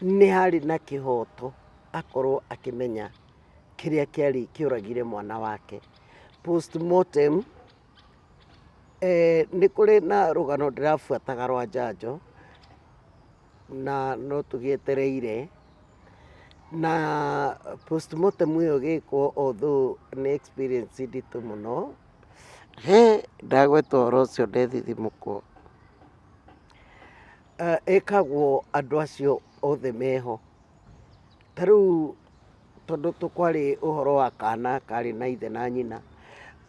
nĩ harĩ na kĩhoto akorwo akĩmenya kĩrĩa kĩarĩ kĩoragire mwana wake. Postmortem nĩ kũrĩ na rũgano ndĩrabuataga rwa njanjo na no tũgĩetereire na postmortem ĩyo ĩgĩkwo although nĩ experience nditũ mũno, he ndagweta ũhoro ũcio ndethithimũkwo. Ĩkagwo andũ acio othe meho. Ta rĩu tondũ kwarĩ ũhoro wa kana karĩ na ithe na nyina,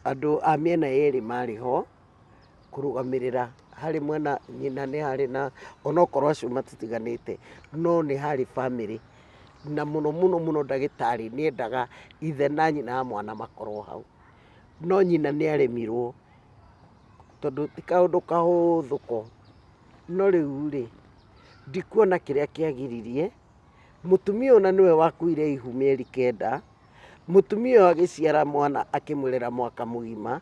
andũ a mĩena yerĩ marĩ ho kũrũgamĩrĩra harĩ mwena nyina nĩ harĩ na onokorwo acio matitiganĩte no nĩ harĩ bamĩrĩ na mũno mũno mũno ndagĩtarĩ nĩ endaga ithe na nyina wa mwana makorwo hau. No nyina nĩ aremirwo tondũ ti kaũndũ kahũthũ ko. No rĩu rĩ, ndikuona kĩrĩa kĩagiririe mũtumia ũyũ na nĩwe wakuire ihu mĩeri 9, mũtumia ũyũ agĩciara mwana akĩmũrera mwaka mũgima,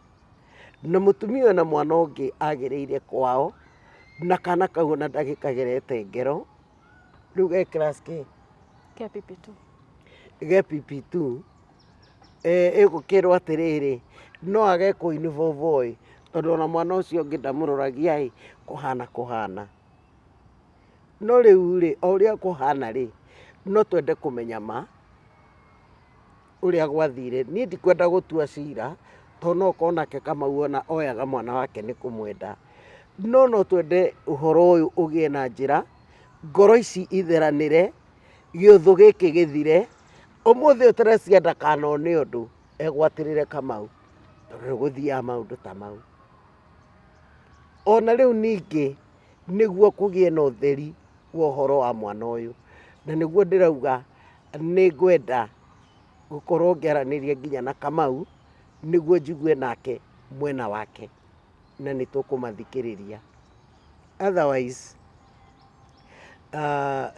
na mũtumia ũyũ na mwana ũngĩ agĩrĩire kwao, na kana kau ona ndagĩkagerete ngero, rĩu ge class kĩ? Ke PP2. Ge PP2. Ĩgũkĩrwo atĩrĩrĩ, no age kũ involve ĩ, tondũ ona mwana ũcio ũngĩ ndamũroragia ĩ, kũhana kũhana. No rĩu rĩ, o ũrĩa kũhana rĩ, no twende kũmenya ma ũrĩa gwathire. Niĩ ndikwenda gũtua cira, tondũ no ũkorwo nake Kamau ona oyaga mwana wake nĩ kũmwenda. No no twende ũhoro ũyũ ũgĩe na njĩra, ngoro ici itheranĩre, gĩũthũ gĩkĩ gĩthire, ũmũthĩ ũyũ Teresia ndakanone ũndũ egwatĩrĩre Kamau, tondũ nĩ gũthiaga maũndũ ta mau. Ona rĩu ningĩ nĩguo kũgĩe na ũtheri wa ũhoro wa mwana ũyũ, na nĩguo ndĩrauga nĩ ngwenda gũkorwo ngĩaranĩria nginya na Kamau, nĩguo njigue nake mwena wake, na nĩ tũkũmathikĩrĩria. Otherwise,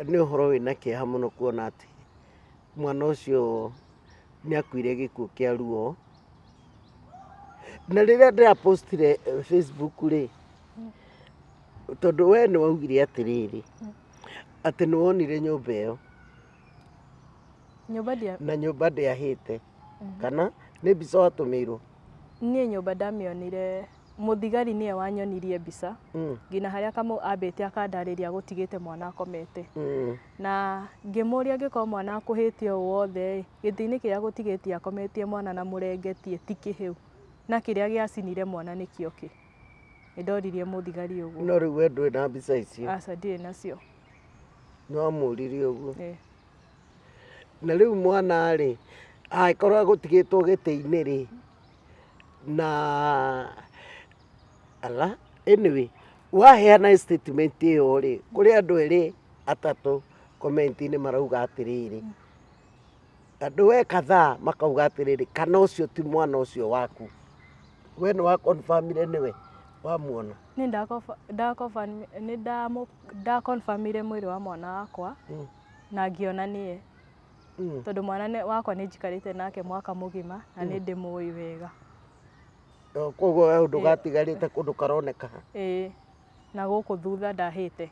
nĩ ũhoro wĩna kĩeha mũno kuona atĩ mwana ũcio nĩ akuire gĩkuũ kĩa ruo. Na rĩrĩa ndĩrapostire Facebook rĩ, tondũ we nĩ waugire atĩrĩrĩ, atĩ nĩ wonire nyũmba ĩyo Nyũmba ndia na nyũmba ndĩahĩte, kana nĩ mbica watũmĩirwo? Niĩ nyũmba ndamĩonire, mũthigari nĩwe wanyonirie mbica nginya harĩa Kamau ambĩte akandarĩria gũtigĩte mwana akomete. Na ngĩmũria angĩkorwo mwana akũhĩte ũũ wothe ĩ, gĩtĩ-inĩ kĩrĩa gũtigĩtie akometie mwana na mũrengetie ti kĩhĩu, na kĩrĩa gĩacinire mwana nĩkĩo kĩ. Nĩ ndoririe mũthigari ũguo. No rĩu we ndũrĩ na mbica icio? Aca, ndirĩ nacio. Nĩ wamũririe ũguo? Ĩĩ. Na rĩu mwana rĩ, angĩkorwo agũtigĩtwo gĩtĩ-inĩ rĩ, na ala, anyway, waheana statement ĩyo rĩ, kũrĩ andũ erĩ atatũ comment-inĩ marauga atĩrĩrĩ, andũ we kadhaa makauga atĩrĩrĩ, kana ũcio ti mwana ũcio waku. We nĩ wa confirm-ire nĩwe wamuona? Nĩ ndaconfirmire mwĩrĩ wa mwana wakwa na ngĩona nĩye. Tondũ mwana wakwa nĩ njikarĩte nake mwaka mũgima na nĩ ndĩmũĩ wega. Koguo we ndũgatigarĩte kũndũ karoneka. Ĩĩ, na gũkũ thutha ndahĩte.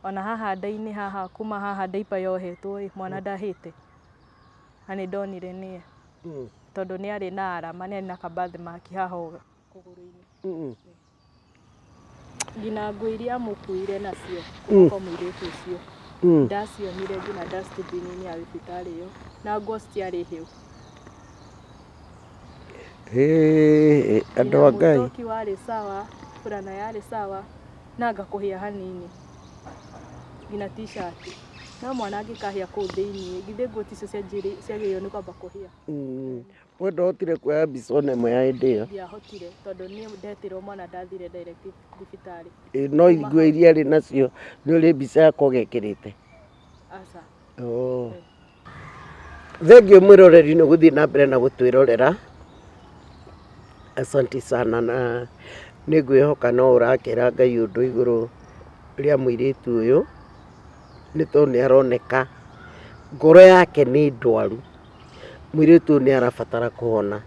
Ona haha nda-inĩ haha kuma haha ndaipa yohetwo ĩ, mwana ndahĩte. Na nĩ ndonire nĩye. Tondũ nĩ arĩ na arama, nĩ arĩ na ka birthmark haha ũguo kũgũrũ-inĩ. Nginya nguo iria amũkuire nacio kuma kwa mũirĩtu ũcio, ndacionire nginya dustbin-inĩ ya thibitarĩ ĩyo, na nguo citiarĩ hĩu. Hĩ, andũ a Ngai. Mũthoki warĩ sawa, burana yarĩ sawa, na anga kũhĩa hanini, nginya t-shirt. No mwana angĩkahĩa kũu thĩiniĩ, githĩ nguo ticio ciagĩrĩirwo nĩ kwamba kũhĩa? We ndũhotire kuoya mbica ona ĩmwe ya hĩndĩ ĩyo? Ndiahotire, tondũ niĩ ndetirwo mwana ndathire direct thibitarĩ. No nguo iria arĩ nacio nĩ ũrĩ mbica yakwa ũgekĩrĩte? Aca. Oh. Thengiũ mwĩroreri nĩ gũthiĩ na mbere na gũtwĩrorera. Asante sana na nĩ ngwĩhoka no ũrakĩra Ngai ũndũ igũrũ rĩa mũirĩtu ũyũ, nĩ tondũ nĩ aroneka ngoro yake nĩ ndwaru. Mũirĩtu ũyũ nĩ arabatara kũhona.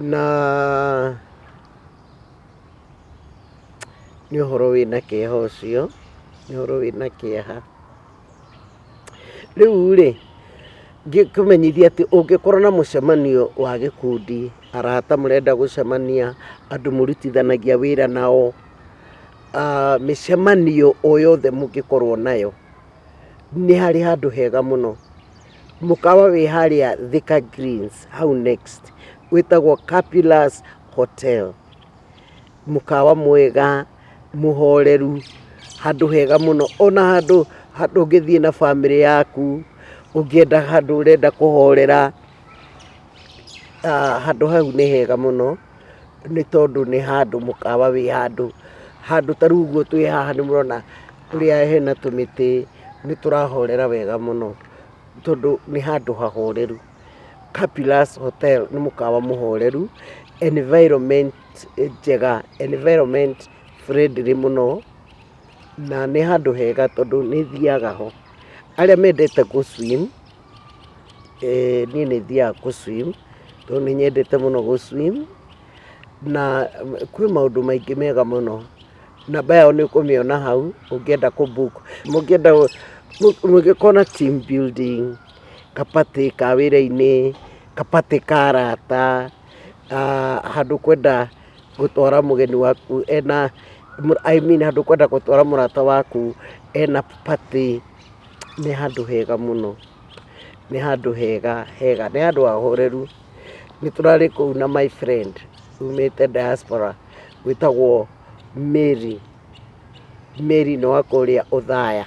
Na nĩ ũhoro wĩna kĩeha ũcio, nĩ ũhoro wĩna kĩeha. Rĩu rĩ, ngĩkũmenyithia atĩ ũngĩkorwo na mũcemanio wa gĩkundi, arata mũrenda gũcemania, andũ mũrutithanagia wĩra nao, mĩcemanio o yothe mũngĩkorwo nayo, nĩ harĩ handũ hega mũno. Mũkawa wĩ harĩa Thika Greens, hau next, wĩtagwo Capulas Hotel. Mũkawa mwega, mũhoreru, handũ hega mũno, ona handũ handũ ũngĩthiĩ na bamĩrĩ yaku, ũngĩenda handũ ũrenda kũhorera, handũ hau nĩ hega mũno, nĩ tondũ nĩ handũ mũkawa wĩ handũ, handũ ta rĩu ũguo twĩ haha nĩ mũrona ũrĩa hena tũmĩtĩ, nĩ tũrahorera wega mũno, tondũ nĩ handũ hahoreru. Capulas Hotel nĩ mũkawa mũhoreru, environment njega, environment friendly mũno, na nĩ handũ hega tondũ nĩ thiaga ho. Arĩa mendete gũ swim, niĩ nĩ thiaga gũ swim, tondũ nĩ nyendete mũno gũ swim, na kwĩ maũndũ maingĩ mega mũno. Namba yao nĩ ũkũmĩona hau ũngĩenda kũ book, mũngĩenda mũngĩkorwo na team building, kaparty ka wĩra-inĩ, kaparty ka arata, handũ ũkwenda gũtwara mũgeni waku ena, I mean handũ ũkwenda gũtwara mũrata waku ena party, nĩ handũ hega mũno, nĩ handũ hega hega, nĩ handũ hahoreru. Nĩ tũrarĩ kũu na my friend umĩte diaspora wĩtagwo Mary, Mary nĩ wa kũrĩa Othaya,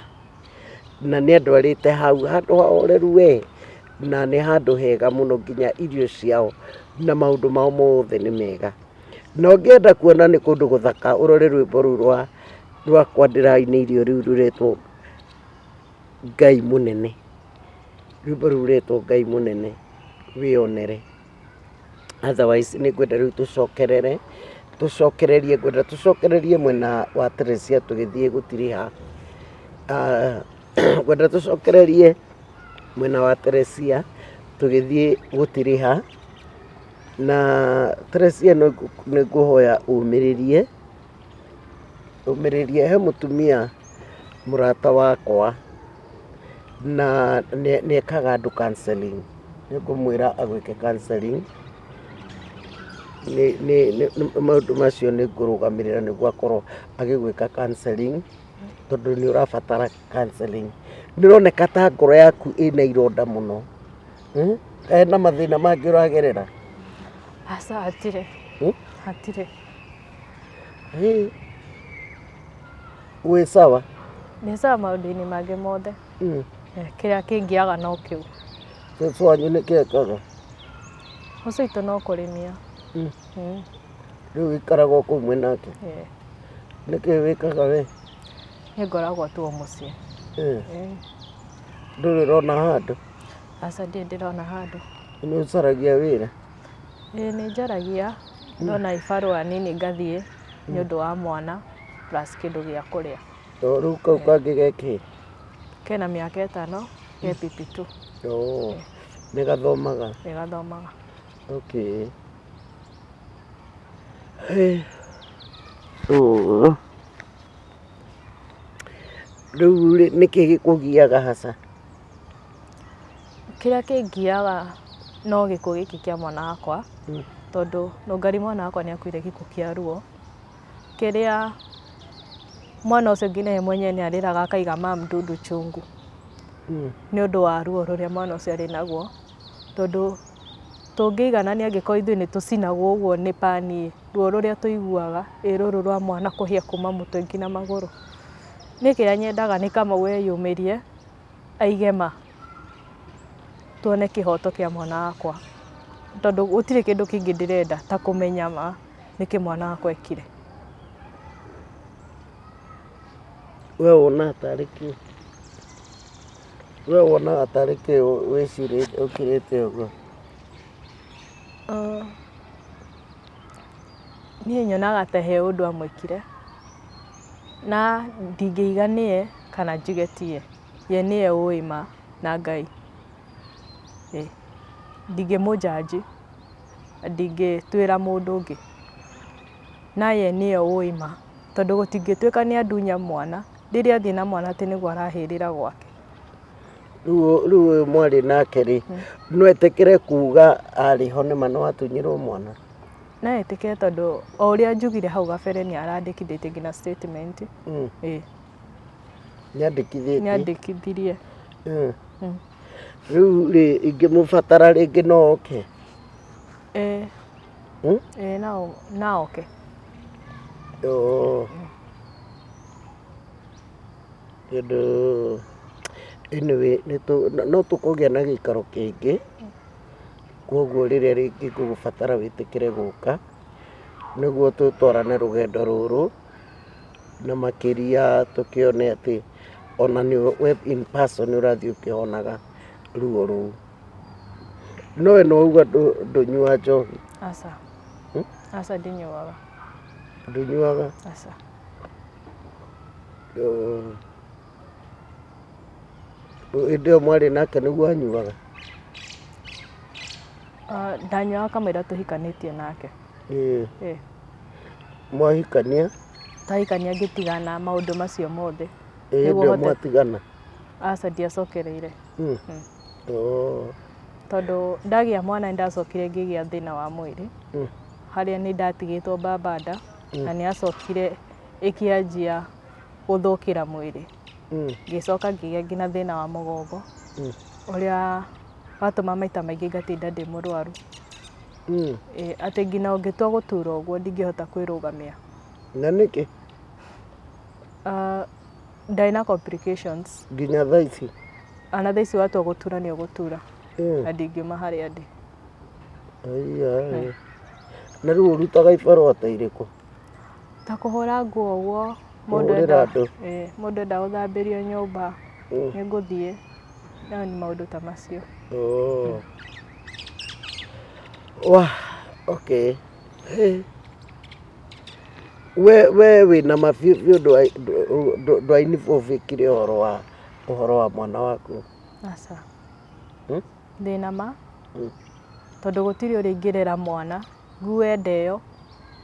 na nĩ andwarĩte hau handũ hahoreru we, na nĩ handũ hega mũno nginya irio ciao na maũndũ mao mothe nĩ mega. Na ũngĩenda kuona nĩ kũndũ gũthaka ũrore rwĩmbo rũu rwa rwakwa ndĩrainĩirio rĩu rũretwo Ngai mũnene, rwĩmbo rũu rũretwo Ngai mũnene wĩyonere. Otherwise nĩ ngwenda rĩu tũcokerere, tũcokererie, ngwenda tũcokererie mwena wa Teresia tũgĩthiĩ gũtiriha. Ngwenda tũcokererie mwena wa Teresia tũgĩthiĩ gũtiriha, na Teresia nĩ ngũhoya ũmĩrĩrie, ũmĩrĩrie, he mũtumia mũrata wakwa na nĩ ekaga andũ counselling, nĩ ngũmwĩra agwĩke counselling, maũndũ macio nĩ ngũrũgamĩrĩra nĩguo akorwo agĩgwĩka counselling, tondũ nĩ ũrabatara counselling. Nĩ ũroneka ta ngoro yaku ĩna ironda mũno, hena mathĩna mangĩ ũragerera? Aca hatirĩ. Hatirĩ. Wĩ sawa? Ndĩ sawa maũndũ-inĩ mangĩ mothe. Kĩrĩa kĩngĩaga no kĩu. Cũcũ wanyu nĩkĩ ekaga? Cũcũ witũ no kũrĩmia. Rĩu ũikaraga o kũu mwĩ nake? Ĩĩ. Nĩkĩ wĩkaga we? Niĩ ngoragwo tu o mũciĩ. Ndũrĩ ũrona handũ? Aca ndirĩ ndĩrona handũ. Nĩ ũcaragia wĩra? Ĩĩ nĩ njaragia, ndona ibarũa nini ngathiĩ nĩ ũndũ wa mwana plus kĩndũ gĩa kũrĩa. To rĩu kau kangĩ gekĩ? Kena mĩaka 5, ke PP2. Oh, nĩ gathomaga? Nĩ gathomaga. Okay. Hey. Oh. Rĩu rĩ, nĩkĩ gĩkũgiaga haca? Kĩrĩa kĩngiaga no gĩkuũ gĩkĩ kĩa mwana wakwa, tondũ nũngari mwana wakwa nĩ akuire gĩkuũ kĩa ruo, kĩrĩa mwana ũcio nginya ye mwenyewe nĩ arĩraga akaiga mam ndundu chungu, nĩ ũndũ wa ruo rũrĩa mwana ũcio arĩ naguo, tondũ tũngĩiganania angĩkorwo ithuĩ nĩ tũcinagwo ũguo nĩ pani ĩ, ruo rũrĩa tũiguaga ĩ rũrũ rwa mwana kũhĩa kuma mũtwe nginya magũrũ. Niĩ kĩrĩa nyendaga nĩ Kamau eyũmĩrie aige ma, tuone kĩhoto kĩa mwana wakwa, tondũ gũtirĩ kĩndũ kĩngĩ ndĩrenda ta kũmenya ma nĩkĩ mwana wakwa ekire. We wonaga tarĩ kĩ? We wonaga tarĩ kĩ wĩcirĩtie ũkirĩte ũguo? Niĩ nyonaga ta he ũndũ amwĩkire, na ndingĩiga nĩye kana njuge tiye, ye nĩye ũĩ ma na Ngai. Ĩĩ, ndingĩmũ judge na ndingĩtuĩra mũndũ ũngĩ, na ye nĩye ũĩ ma, tondũ gũtingĩtuĩka nĩ andunya mwana, rĩrĩa athiĩ na mwana atĩ nĩguo arahĩrĩra gwake. Rĩu rĩu ũyũ mwarĩ nake rĩ, no etĩkĩre kuga arĩ ho nĩma nĩ watunyirwo mwana? No etĩkĩre tondũ o ũrĩa njugire hau gabere nĩ arandĩkithĩtie nginya statement. Ĩĩ. Nĩandĩkithĩtie? Nĩandĩkithirie. Rĩu rĩ, ingĩmũbatara rĩngĩ no oke? Ĩĩ. Ĩĩ no oke. Oo. Tondũ anyway no tũkũgĩa na gĩikaro kĩngĩ, koguo rĩrĩa rĩngĩ ngũgũbatara wĩtĩkĩre gũka, nĩguo tũtwarane rũgendo rũrũ, na makĩria tũkĩone atĩ ona we in person nĩ ũrathiĩ ũkĩhonaga ruo rũu. No we nĩ wauga ndũnyuaga njohi? Aca. Aca ndinyuaga. Ndũnyuaga? Aca. Hĩndĩ ĩyo mwarĩ nake nĩguo anyuaga? Ndanyuaga kamũira tũhikanĩtie nake. Ĩĩ. Mwahikania? Twahikania ngĩtigana maũndũ macio mothe. Ĩ hĩndĩ ĩyo mwatigana? Aca ndiacokereire. Tondũ ndagĩa mwana nĩ ndacokire ngĩgĩa thĩna wa mwĩrĩ, harĩa nĩ ndatigĩtwo mbamba nda, na nĩ yacokire ĩkĩanjia gũthũkĩra mwĩrĩ. Ngĩcoka ngĩgĩa nginya thĩna wa mũgongo, ũrĩa watũma maita maingĩ ngatinda ndĩ mũrwaru. Atĩ nginya ũngĩtua gũtura ũguo ndingĩhota kwĩrũgamia. Na nĩkĩ? Ndarĩ na complications. Nginya thaa ici? Ona thaa ici watua gũtura nĩ ũgũtura. Na ndingiuma harĩa ndĩ. Aiya. Na rĩu ũrutaga ibarũa ta irĩkũ? Ta kũhũra nguo ũguo, Kũhũrĩra andũ? Mũndũ enda gũthambĩrio nyũmba, nĩ ngũthiĩ. No nĩ maũndũ ta macio. Wah, okay. We we wĩna ma biũ biũ ndwa involve-ĩkire ũhoro wa mwana waku? Aca. Ndĩna ma, tondũ gũtirĩ ũrĩa ingĩrera mwana, ngue nda ĩyo,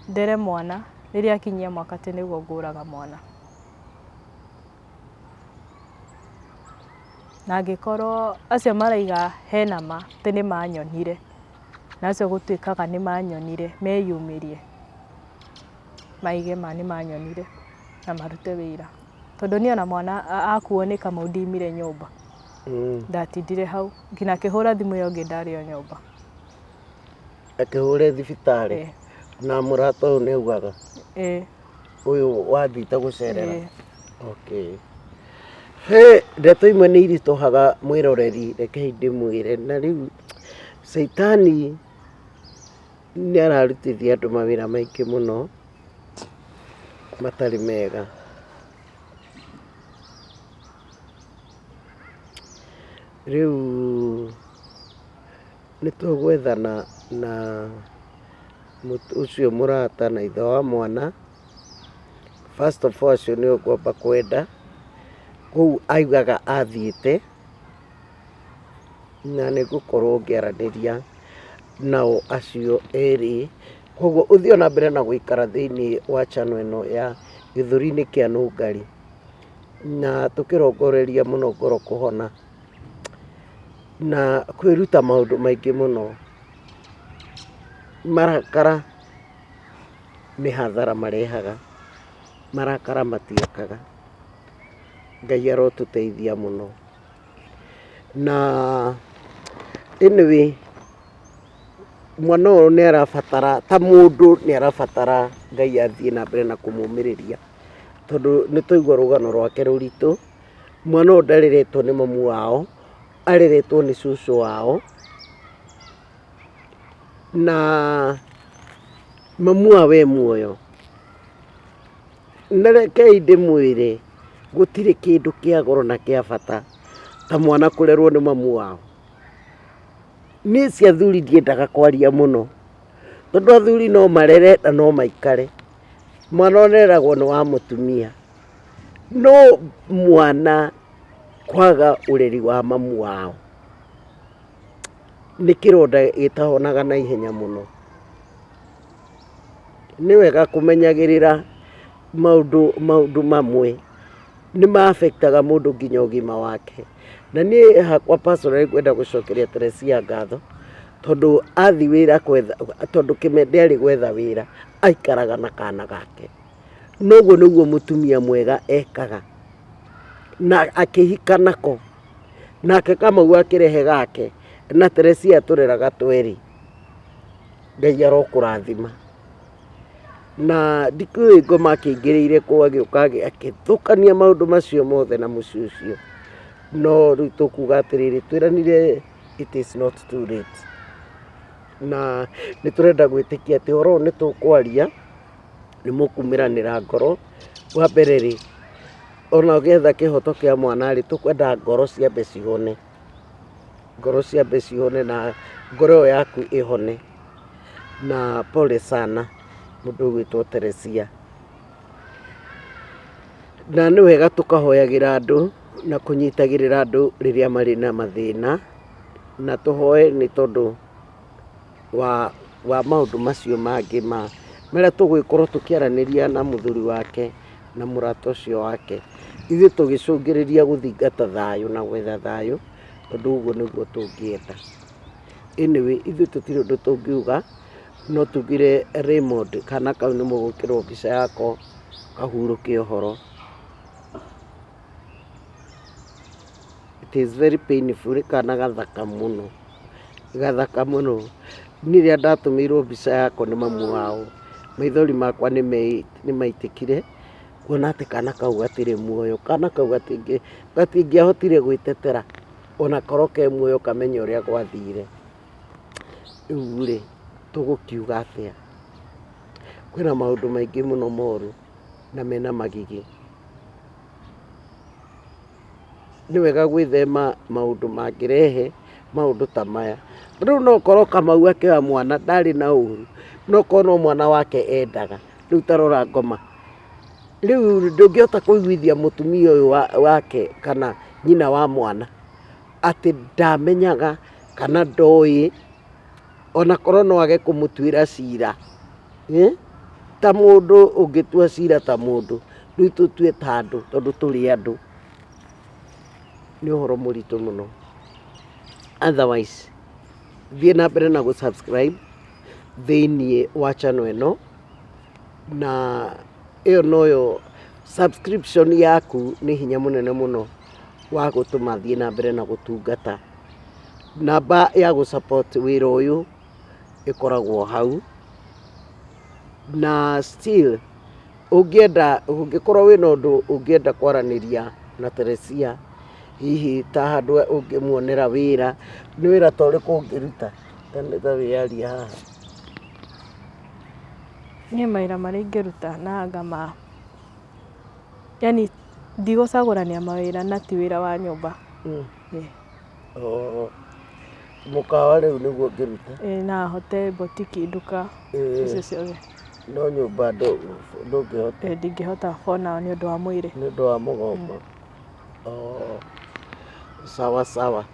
ndere mwana, rĩrĩa akinyia mwaka atĩ nĩguo ngũraga mwana. Na angĩkorwo acio maraiga hena ma atĩ nĩ manyonire, na acio gũtuĩkaga nĩ manyonire meyumĩrie, maige ma nĩ manyonire na marute wĩira. Tondũ niĩ ona mwana akuo nĩ Kamau ndiumire nyũmba. Ndatindire hau nginya akĩhũra thimũ ĩyo ĩngĩ ndarĩ o nyũmba. Akĩhũre thibitarĩ? Na mũrata ũyũ nĩ augaga? Ĩĩ. Ũyũ wathiĩte gũcerera? Ĩĩ. Okay. He, ndeto imwe nĩ iritũhaga mwĩroreri, rekei ndĩmwĩre. Na rĩu caitani nĩ ararutithia andũ mawĩra maingĩ mũno matarĩ mega. Rĩu nĩ tũgwethana na ũcio mũrata na ithe wa mwana. First of all acio nĩo ngwamba kwenda. Kũu augaga athiĩte, na nĩ ngũkorwo ngĩaranĩria nao acio erĩ. Koguo ũthiĩ ona mbere na gũikara thĩiniĩ wa channel ĩno ya Gĩthũri-inĩ kĩa Nũngari, na tũkĩrongoreria mũno ngoro kũhona na kwĩruta maũndũ maingĩ mũno. Marakara nĩ hathara marehaga, marakara matiakaga. Ngai arotũteithia mũno. Na anyway, mwana ũyũ nĩ arabatara, ta mũndũ nĩ arabatara Ngai athiĩ na mbere na kũmũmĩrĩria, tondũ nĩ twaigua rũgano rwake rũritũ. Mwana ũyũ ndareretwo nĩ mamu wao, areretwo nĩ cũcũ wao, na mamu wao e muoyo. Na rekei ndĩmwĩre, gũtirĩ kĩndũ kĩa goro na kĩa bata ta mwana kũrerwo nĩ mamu wao. Niĩ cia athuri ndiendaga kwaria mũno, tondũ athuri no marere na no maikare. Mwana ũreragwo nĩ wa mũtumia, no mwana kwaga ũreri wa mamu wao, nĩ kĩronda gĩtahonaga na ihenya mũno. Nĩ wega kũmenyagĩrĩra maũndũ maũndũ mamwe nĩ ma affect aga mũndũ nginya ũgima wake. Na niĩ hakwa personally ngwenda gũcokeria Teresia ngatho, tondũ athiĩ wĩra gwetha, tondũ kĩmende arĩ gwetha wĩra, aikaraga na kana gake. Na ũguo nĩguo mũtumia mwega ekaga, na akĩhika nako, nake Kamau akĩrehe gake, na Teresia atũreraga twerĩ. Ngai arokũrathima. Na ndikĩũĩ ngoma akĩingĩrĩire kũ agĩũka agĩthũkania maũndũ macio mothe na mũciĩ ũcio. No rĩu tũkuga atĩrĩrĩ, twĩranire it is not too late. Na nĩ tũrenda gwĩtĩkia atĩ ũhoro ũyũ nĩ tũkwaria, nĩ mũkumĩranĩra ngoro. Wa mbere rĩ, ona ũgĩetha kĩhoto kĩa mwana rĩ, tũkwenda ngoro ciambe cihone. Ngoro ciambe cihone na ngoro ĩyo yaku ĩhone. Na pole sana mũndũ ũgwĩtwo Teresia. Na nĩ wega tũkahoyagĩra andũ na kũnyitagĩrĩra andũ rĩrĩa marĩ na mathĩna, na tũhoe nĩ tondũ wa maũndũ macio mangĩ ma marĩa tũgũgĩkorwo tũkĩaranĩria na mũthuri wake na mũrata ũcio wake. Ithuĩ tũgĩcũngĩrĩria gũthingata thayũ na gwetha thayũ, tondũ ũguo nĩguo tũngĩenda. Anyway, ithuĩ tũtirĩ ũndũ tũngiuga, no tugire Raymond kana kau nĩ mũgwĩkĩrwo mbica yako kahurũke ũhoro. It is very painful, nĩ kana gathaka mũno, gathaka mũno. Niĩ rĩrĩa ndatũmĩirwo mbica yako nĩ mamu wao, maithori makwa nĩ maitĩkire kuona atĩ kana kau gatirĩ muoyo, kana kau gatingĩahotire gwĩtetera ona korwo ke muoyo kamenye ũrĩa gwathire. Rĩu rĩ, tũgũkiuga atĩa? Kwĩna maũndũ maingĩ mũno moru na mena magigi. Nĩ wega gwĩthema maũndũ mangĩrehe maũndũ ta maya. Rĩu no ũkorwo Kamau akĩoya mwana ndarĩ na ũru, no korwo no mwana wake endaga. Rĩu ta rora ngoma. Rĩu ndũngĩhota kũiguithia mũtumia ũyũ wake kana nyina wa mwana atĩ ndamenyaga kana ndoĩ, ona korwo no age kũmũtuĩra cira. Ta mũndũ ũngĩtua cira ta mũndũ, rĩu tũtue ta andũ tondũ tũrĩ andũ. Nĩ ũhoro mũritũ mũno. Otherwise, thiĩ na mbere na gũ subscribe thĩiniĩ wa channel ĩno, na ĩyo noyo subscription yaku nĩ hinya mũnene mũno wa gũtũma thiĩ na mbere na gũtungata. Namba ya gũ support wĩra ũyũ ĩkoragwo hau, na still ũngĩenda, ũngĩkorwo wĩna ũndũ ũngĩenda kwaranĩria na Teresia, hihi ta handũ ũngĩmuonera wĩra, nĩ wĩra ta ũrĩkũ ũngĩruta? Ta wĩyarie haha. Niĩ mawĩra marĩa ingĩruta na ngama, yaani ndigũcagũrania mawĩra na ti wĩra wa nyũmba. Oh, mũkawa rĩu nĩguo ũngĩruta? Ĩĩ no hote botiki, nduka, icio ciothe. No nyũmba ndũngĩhota? Ĩĩ ndingĩhota for now nĩ ũndũ wa mwĩrĩ. Nĩ ũndũ wa mũgongo. Oh, sawa sawa.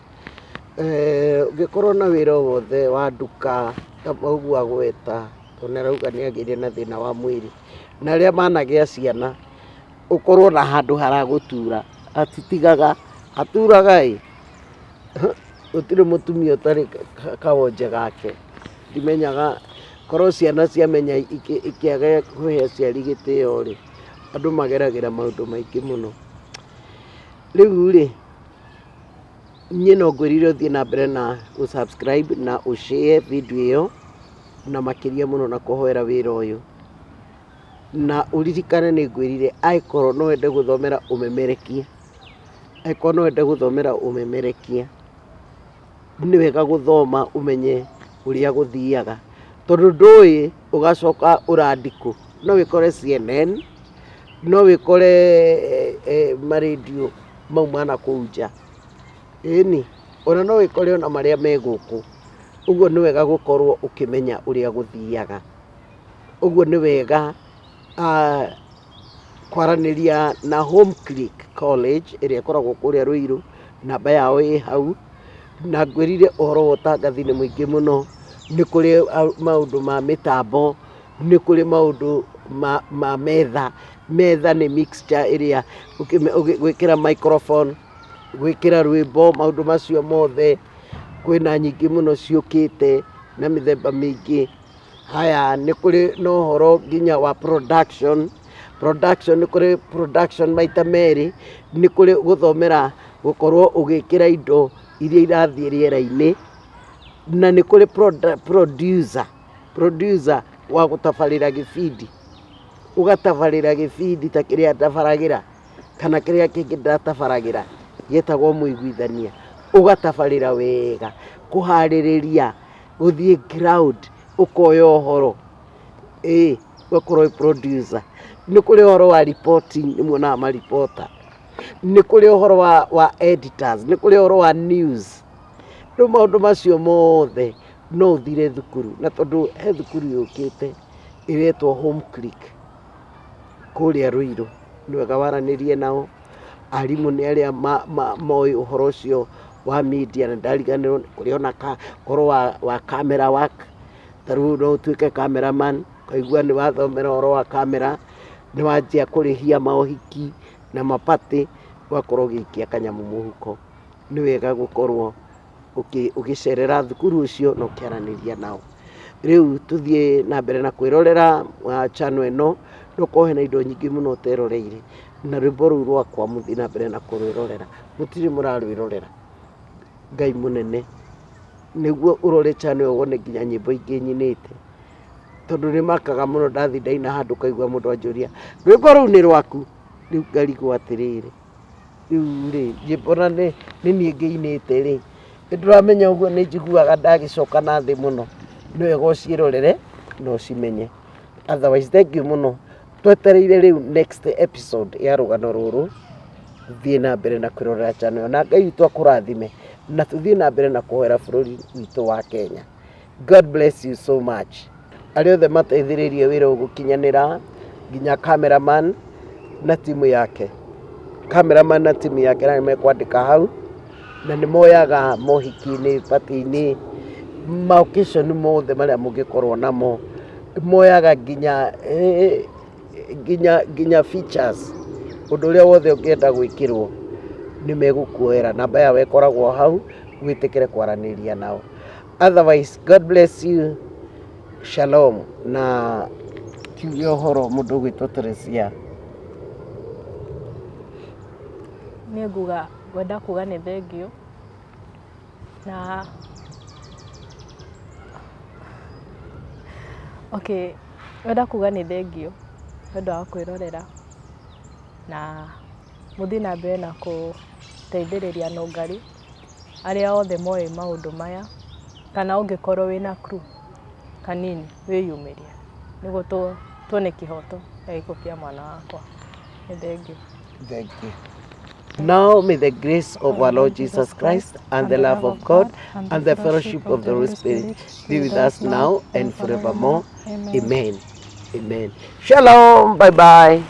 Ũngĩkorwo na wĩra o wothe wa nduka ta ũguo agweta, tondũ nĩ arauga nĩ agĩire na thĩna wa mwĩrĩ, na arĩa managĩa ciana, ũkorwo na handũ haragũtura, hatitigaga, haturaga ĩ, gũtirĩ mũtumia ũtarĩ kawonje gake. Ndimenyaga korwo ciana ciamenya ikĩaga kũhe aciari gĩtĩo rĩ, andũ mageragĩra maũndũ maingĩ mũno. Rĩu rĩ, niĩ no ngwĩrire ũthiĩ na mbere na gũ subscribe na ũ share video ĩyo, na makĩria mũno na kũhoera wĩra ũyũ. Na ũririkane nĩ ngwĩrire angĩkorwo no wende gũthomera ũmemerekia, angĩkorwo no wende gũthomera ũmemerekia, nĩ wega gũthoma ũmenye ũrĩa gũthiaga, tondũ ndũĩ ũgacoka ũrandikũ. No wĩkore CNN, no wĩkore marendio mau ma nakũu nja, ĩni, ona no wĩkore ona marĩa me gũkũ. Ũguo nĩ wega gũkorwo ũkĩmenya ũrĩa gũthiaga. Ũguo nĩ wega kwaranĩria na Home Creek College ĩrĩa ĩkoragwo kũrĩa Ruiru, namba yao ĩ hau, na ngwĩrire ũhoro wa ũtangathi nĩ mũingĩ mũno, nĩ kũrĩ maũndũ ma mĩtambo, nĩ kũrĩ maũndũ ma metha, metha nĩ mixture ĩrĩa gwĩkĩra microphone, gwĩkĩra rwĩmbo, maũndũ macio mothe, kwĩna nyingĩ mũno ciũkĩte na mĩthemba mĩingĩ. Haya, nĩ kũrĩ na ũhoro nginya wa production, production nĩ kũrĩ production maita merĩ, nĩ kũrĩ gũthomera gũkorwo ũgĩkĩra indo iria irathiĩ rĩera-inĩ, na nĩ kũrĩ producer, producer wa gũtabarĩra gĩbindi, ũgatabarĩra gĩbindi ta kĩrĩa ndabaragĩra, kana kĩrĩa kĩngĩ ndatabaragĩra gĩtagwo mũiguithania, ũgatabarĩra wega, kũharĩrĩria, gũthiĩ ground ũkoya ũhoro, ĩĩ ũgakorwo wĩ producer. Nĩ kũrĩ ũhoro wa reporting, nĩ muonaga ma reporter, nĩ kũrĩ ũhoro wa editors, nĩ kũrĩ ũhoro wa news. Rĩu maũndũ macio mothe no ũthire thukuru, na tondũ he thukuru yũkĩte ĩretwo Home Click kũrĩa Ruiru, nĩ wega waranĩrie nao, arimũ nĩ arĩa moĩ ũhoro ũcio wa media, na ndariganĩrwo nĩ kũrĩ ona ũhoro wa camera work, ta rĩu no ũtuĩke camera man, ũkaigua nĩ wathomera ũhoro wa camera, nĩ wanjia kũrĩhia maũhiki na maparty, ũgakorwo ũgĩikia kanyamũ mũhuko. Nĩ wega gũkorwo ũgĩcerera thukuru ũcio na ũkĩaranĩria nao. Rĩu tũthiĩ na mbere na kwĩrorera channel ĩno, no ũkorwo hena indo nyingĩ mũno ũteroreire, na rwĩmbo rũu rwakwa mũthiĩ na mbere na kũrwĩrorera, mũtirĩ mũrarwĩrorera, Ngai mũnene, nĩguo ũrore channel ĩyo wone nginya nyĩmbo ingĩ nyinĩte, tondũ nĩ makaga mũno ndathiĩ ndaina handũ ũkaigua mũndũ anjũria, rwĩmbo rũu nĩ rwaku? Rĩu ngarigwo atĩrĩrĩ, rĩu rĩ, nyĩmbo na nĩ niĩ ngĩinĩte rĩ, nĩ ndĩramenya ũguo nĩ njiguaga ndagĩcoka na thĩ mũno, nĩ wega ũciĩrorere na ũcimenye. Otherwise thank you mũno, twetereire rĩu next episode ya rũgano rũrũ, thiĩ na mbere na kwĩrorera channel ĩyo, na Ngai witũ akũrathime, na tũthiĩ na mbere na kũhoera bũrũri witũ wa Kenya. God bless you so much. Arĩa othe mateithĩrĩirie wĩra ũyũ gũkinyanĩra, nginya cameraman na timu yake, cameraman na timu yake na nĩ mekwandĩka hau, na nĩ moyaga mohiki-inĩ, party-inĩ, ma occasion mothe marĩa mũngĩkorwo namo, moyaga nginya nginya features, ũndũ ũrĩa wothe ũngĩenda gwĩkĩrwo nĩ megũkuoera, namba yao ĩkoragwo hau, wĩtĩkĩre kwaranĩria nao. Otherwise, God bless you. Shalom. Na kiuge ũhoro mũndũ ũgwĩtwo Teresia. Niĩ nguga ngwenda kuga nĩ thengiũ na okay, ngwenda kuga nĩ thengiũ nĩ ũndũ wa kwĩrorera na mũthiĩ na mbere na gũteithĩrĩria nũngari arĩa othe moĩ maũndũ maya, kana ũngĩkorwo wĩna clue kanini wĩyumĩrie nĩguo tuone kĩhoto gĩa gĩkuũ kĩa mwana wakwa. Nĩ thengiũ. Thank you. Now may the grace of our Lord Jesus Christ and the love of God and the fellowship of the Holy Spirit be with us now and forevermore. Amen. Amen. Shalom. Bye bye.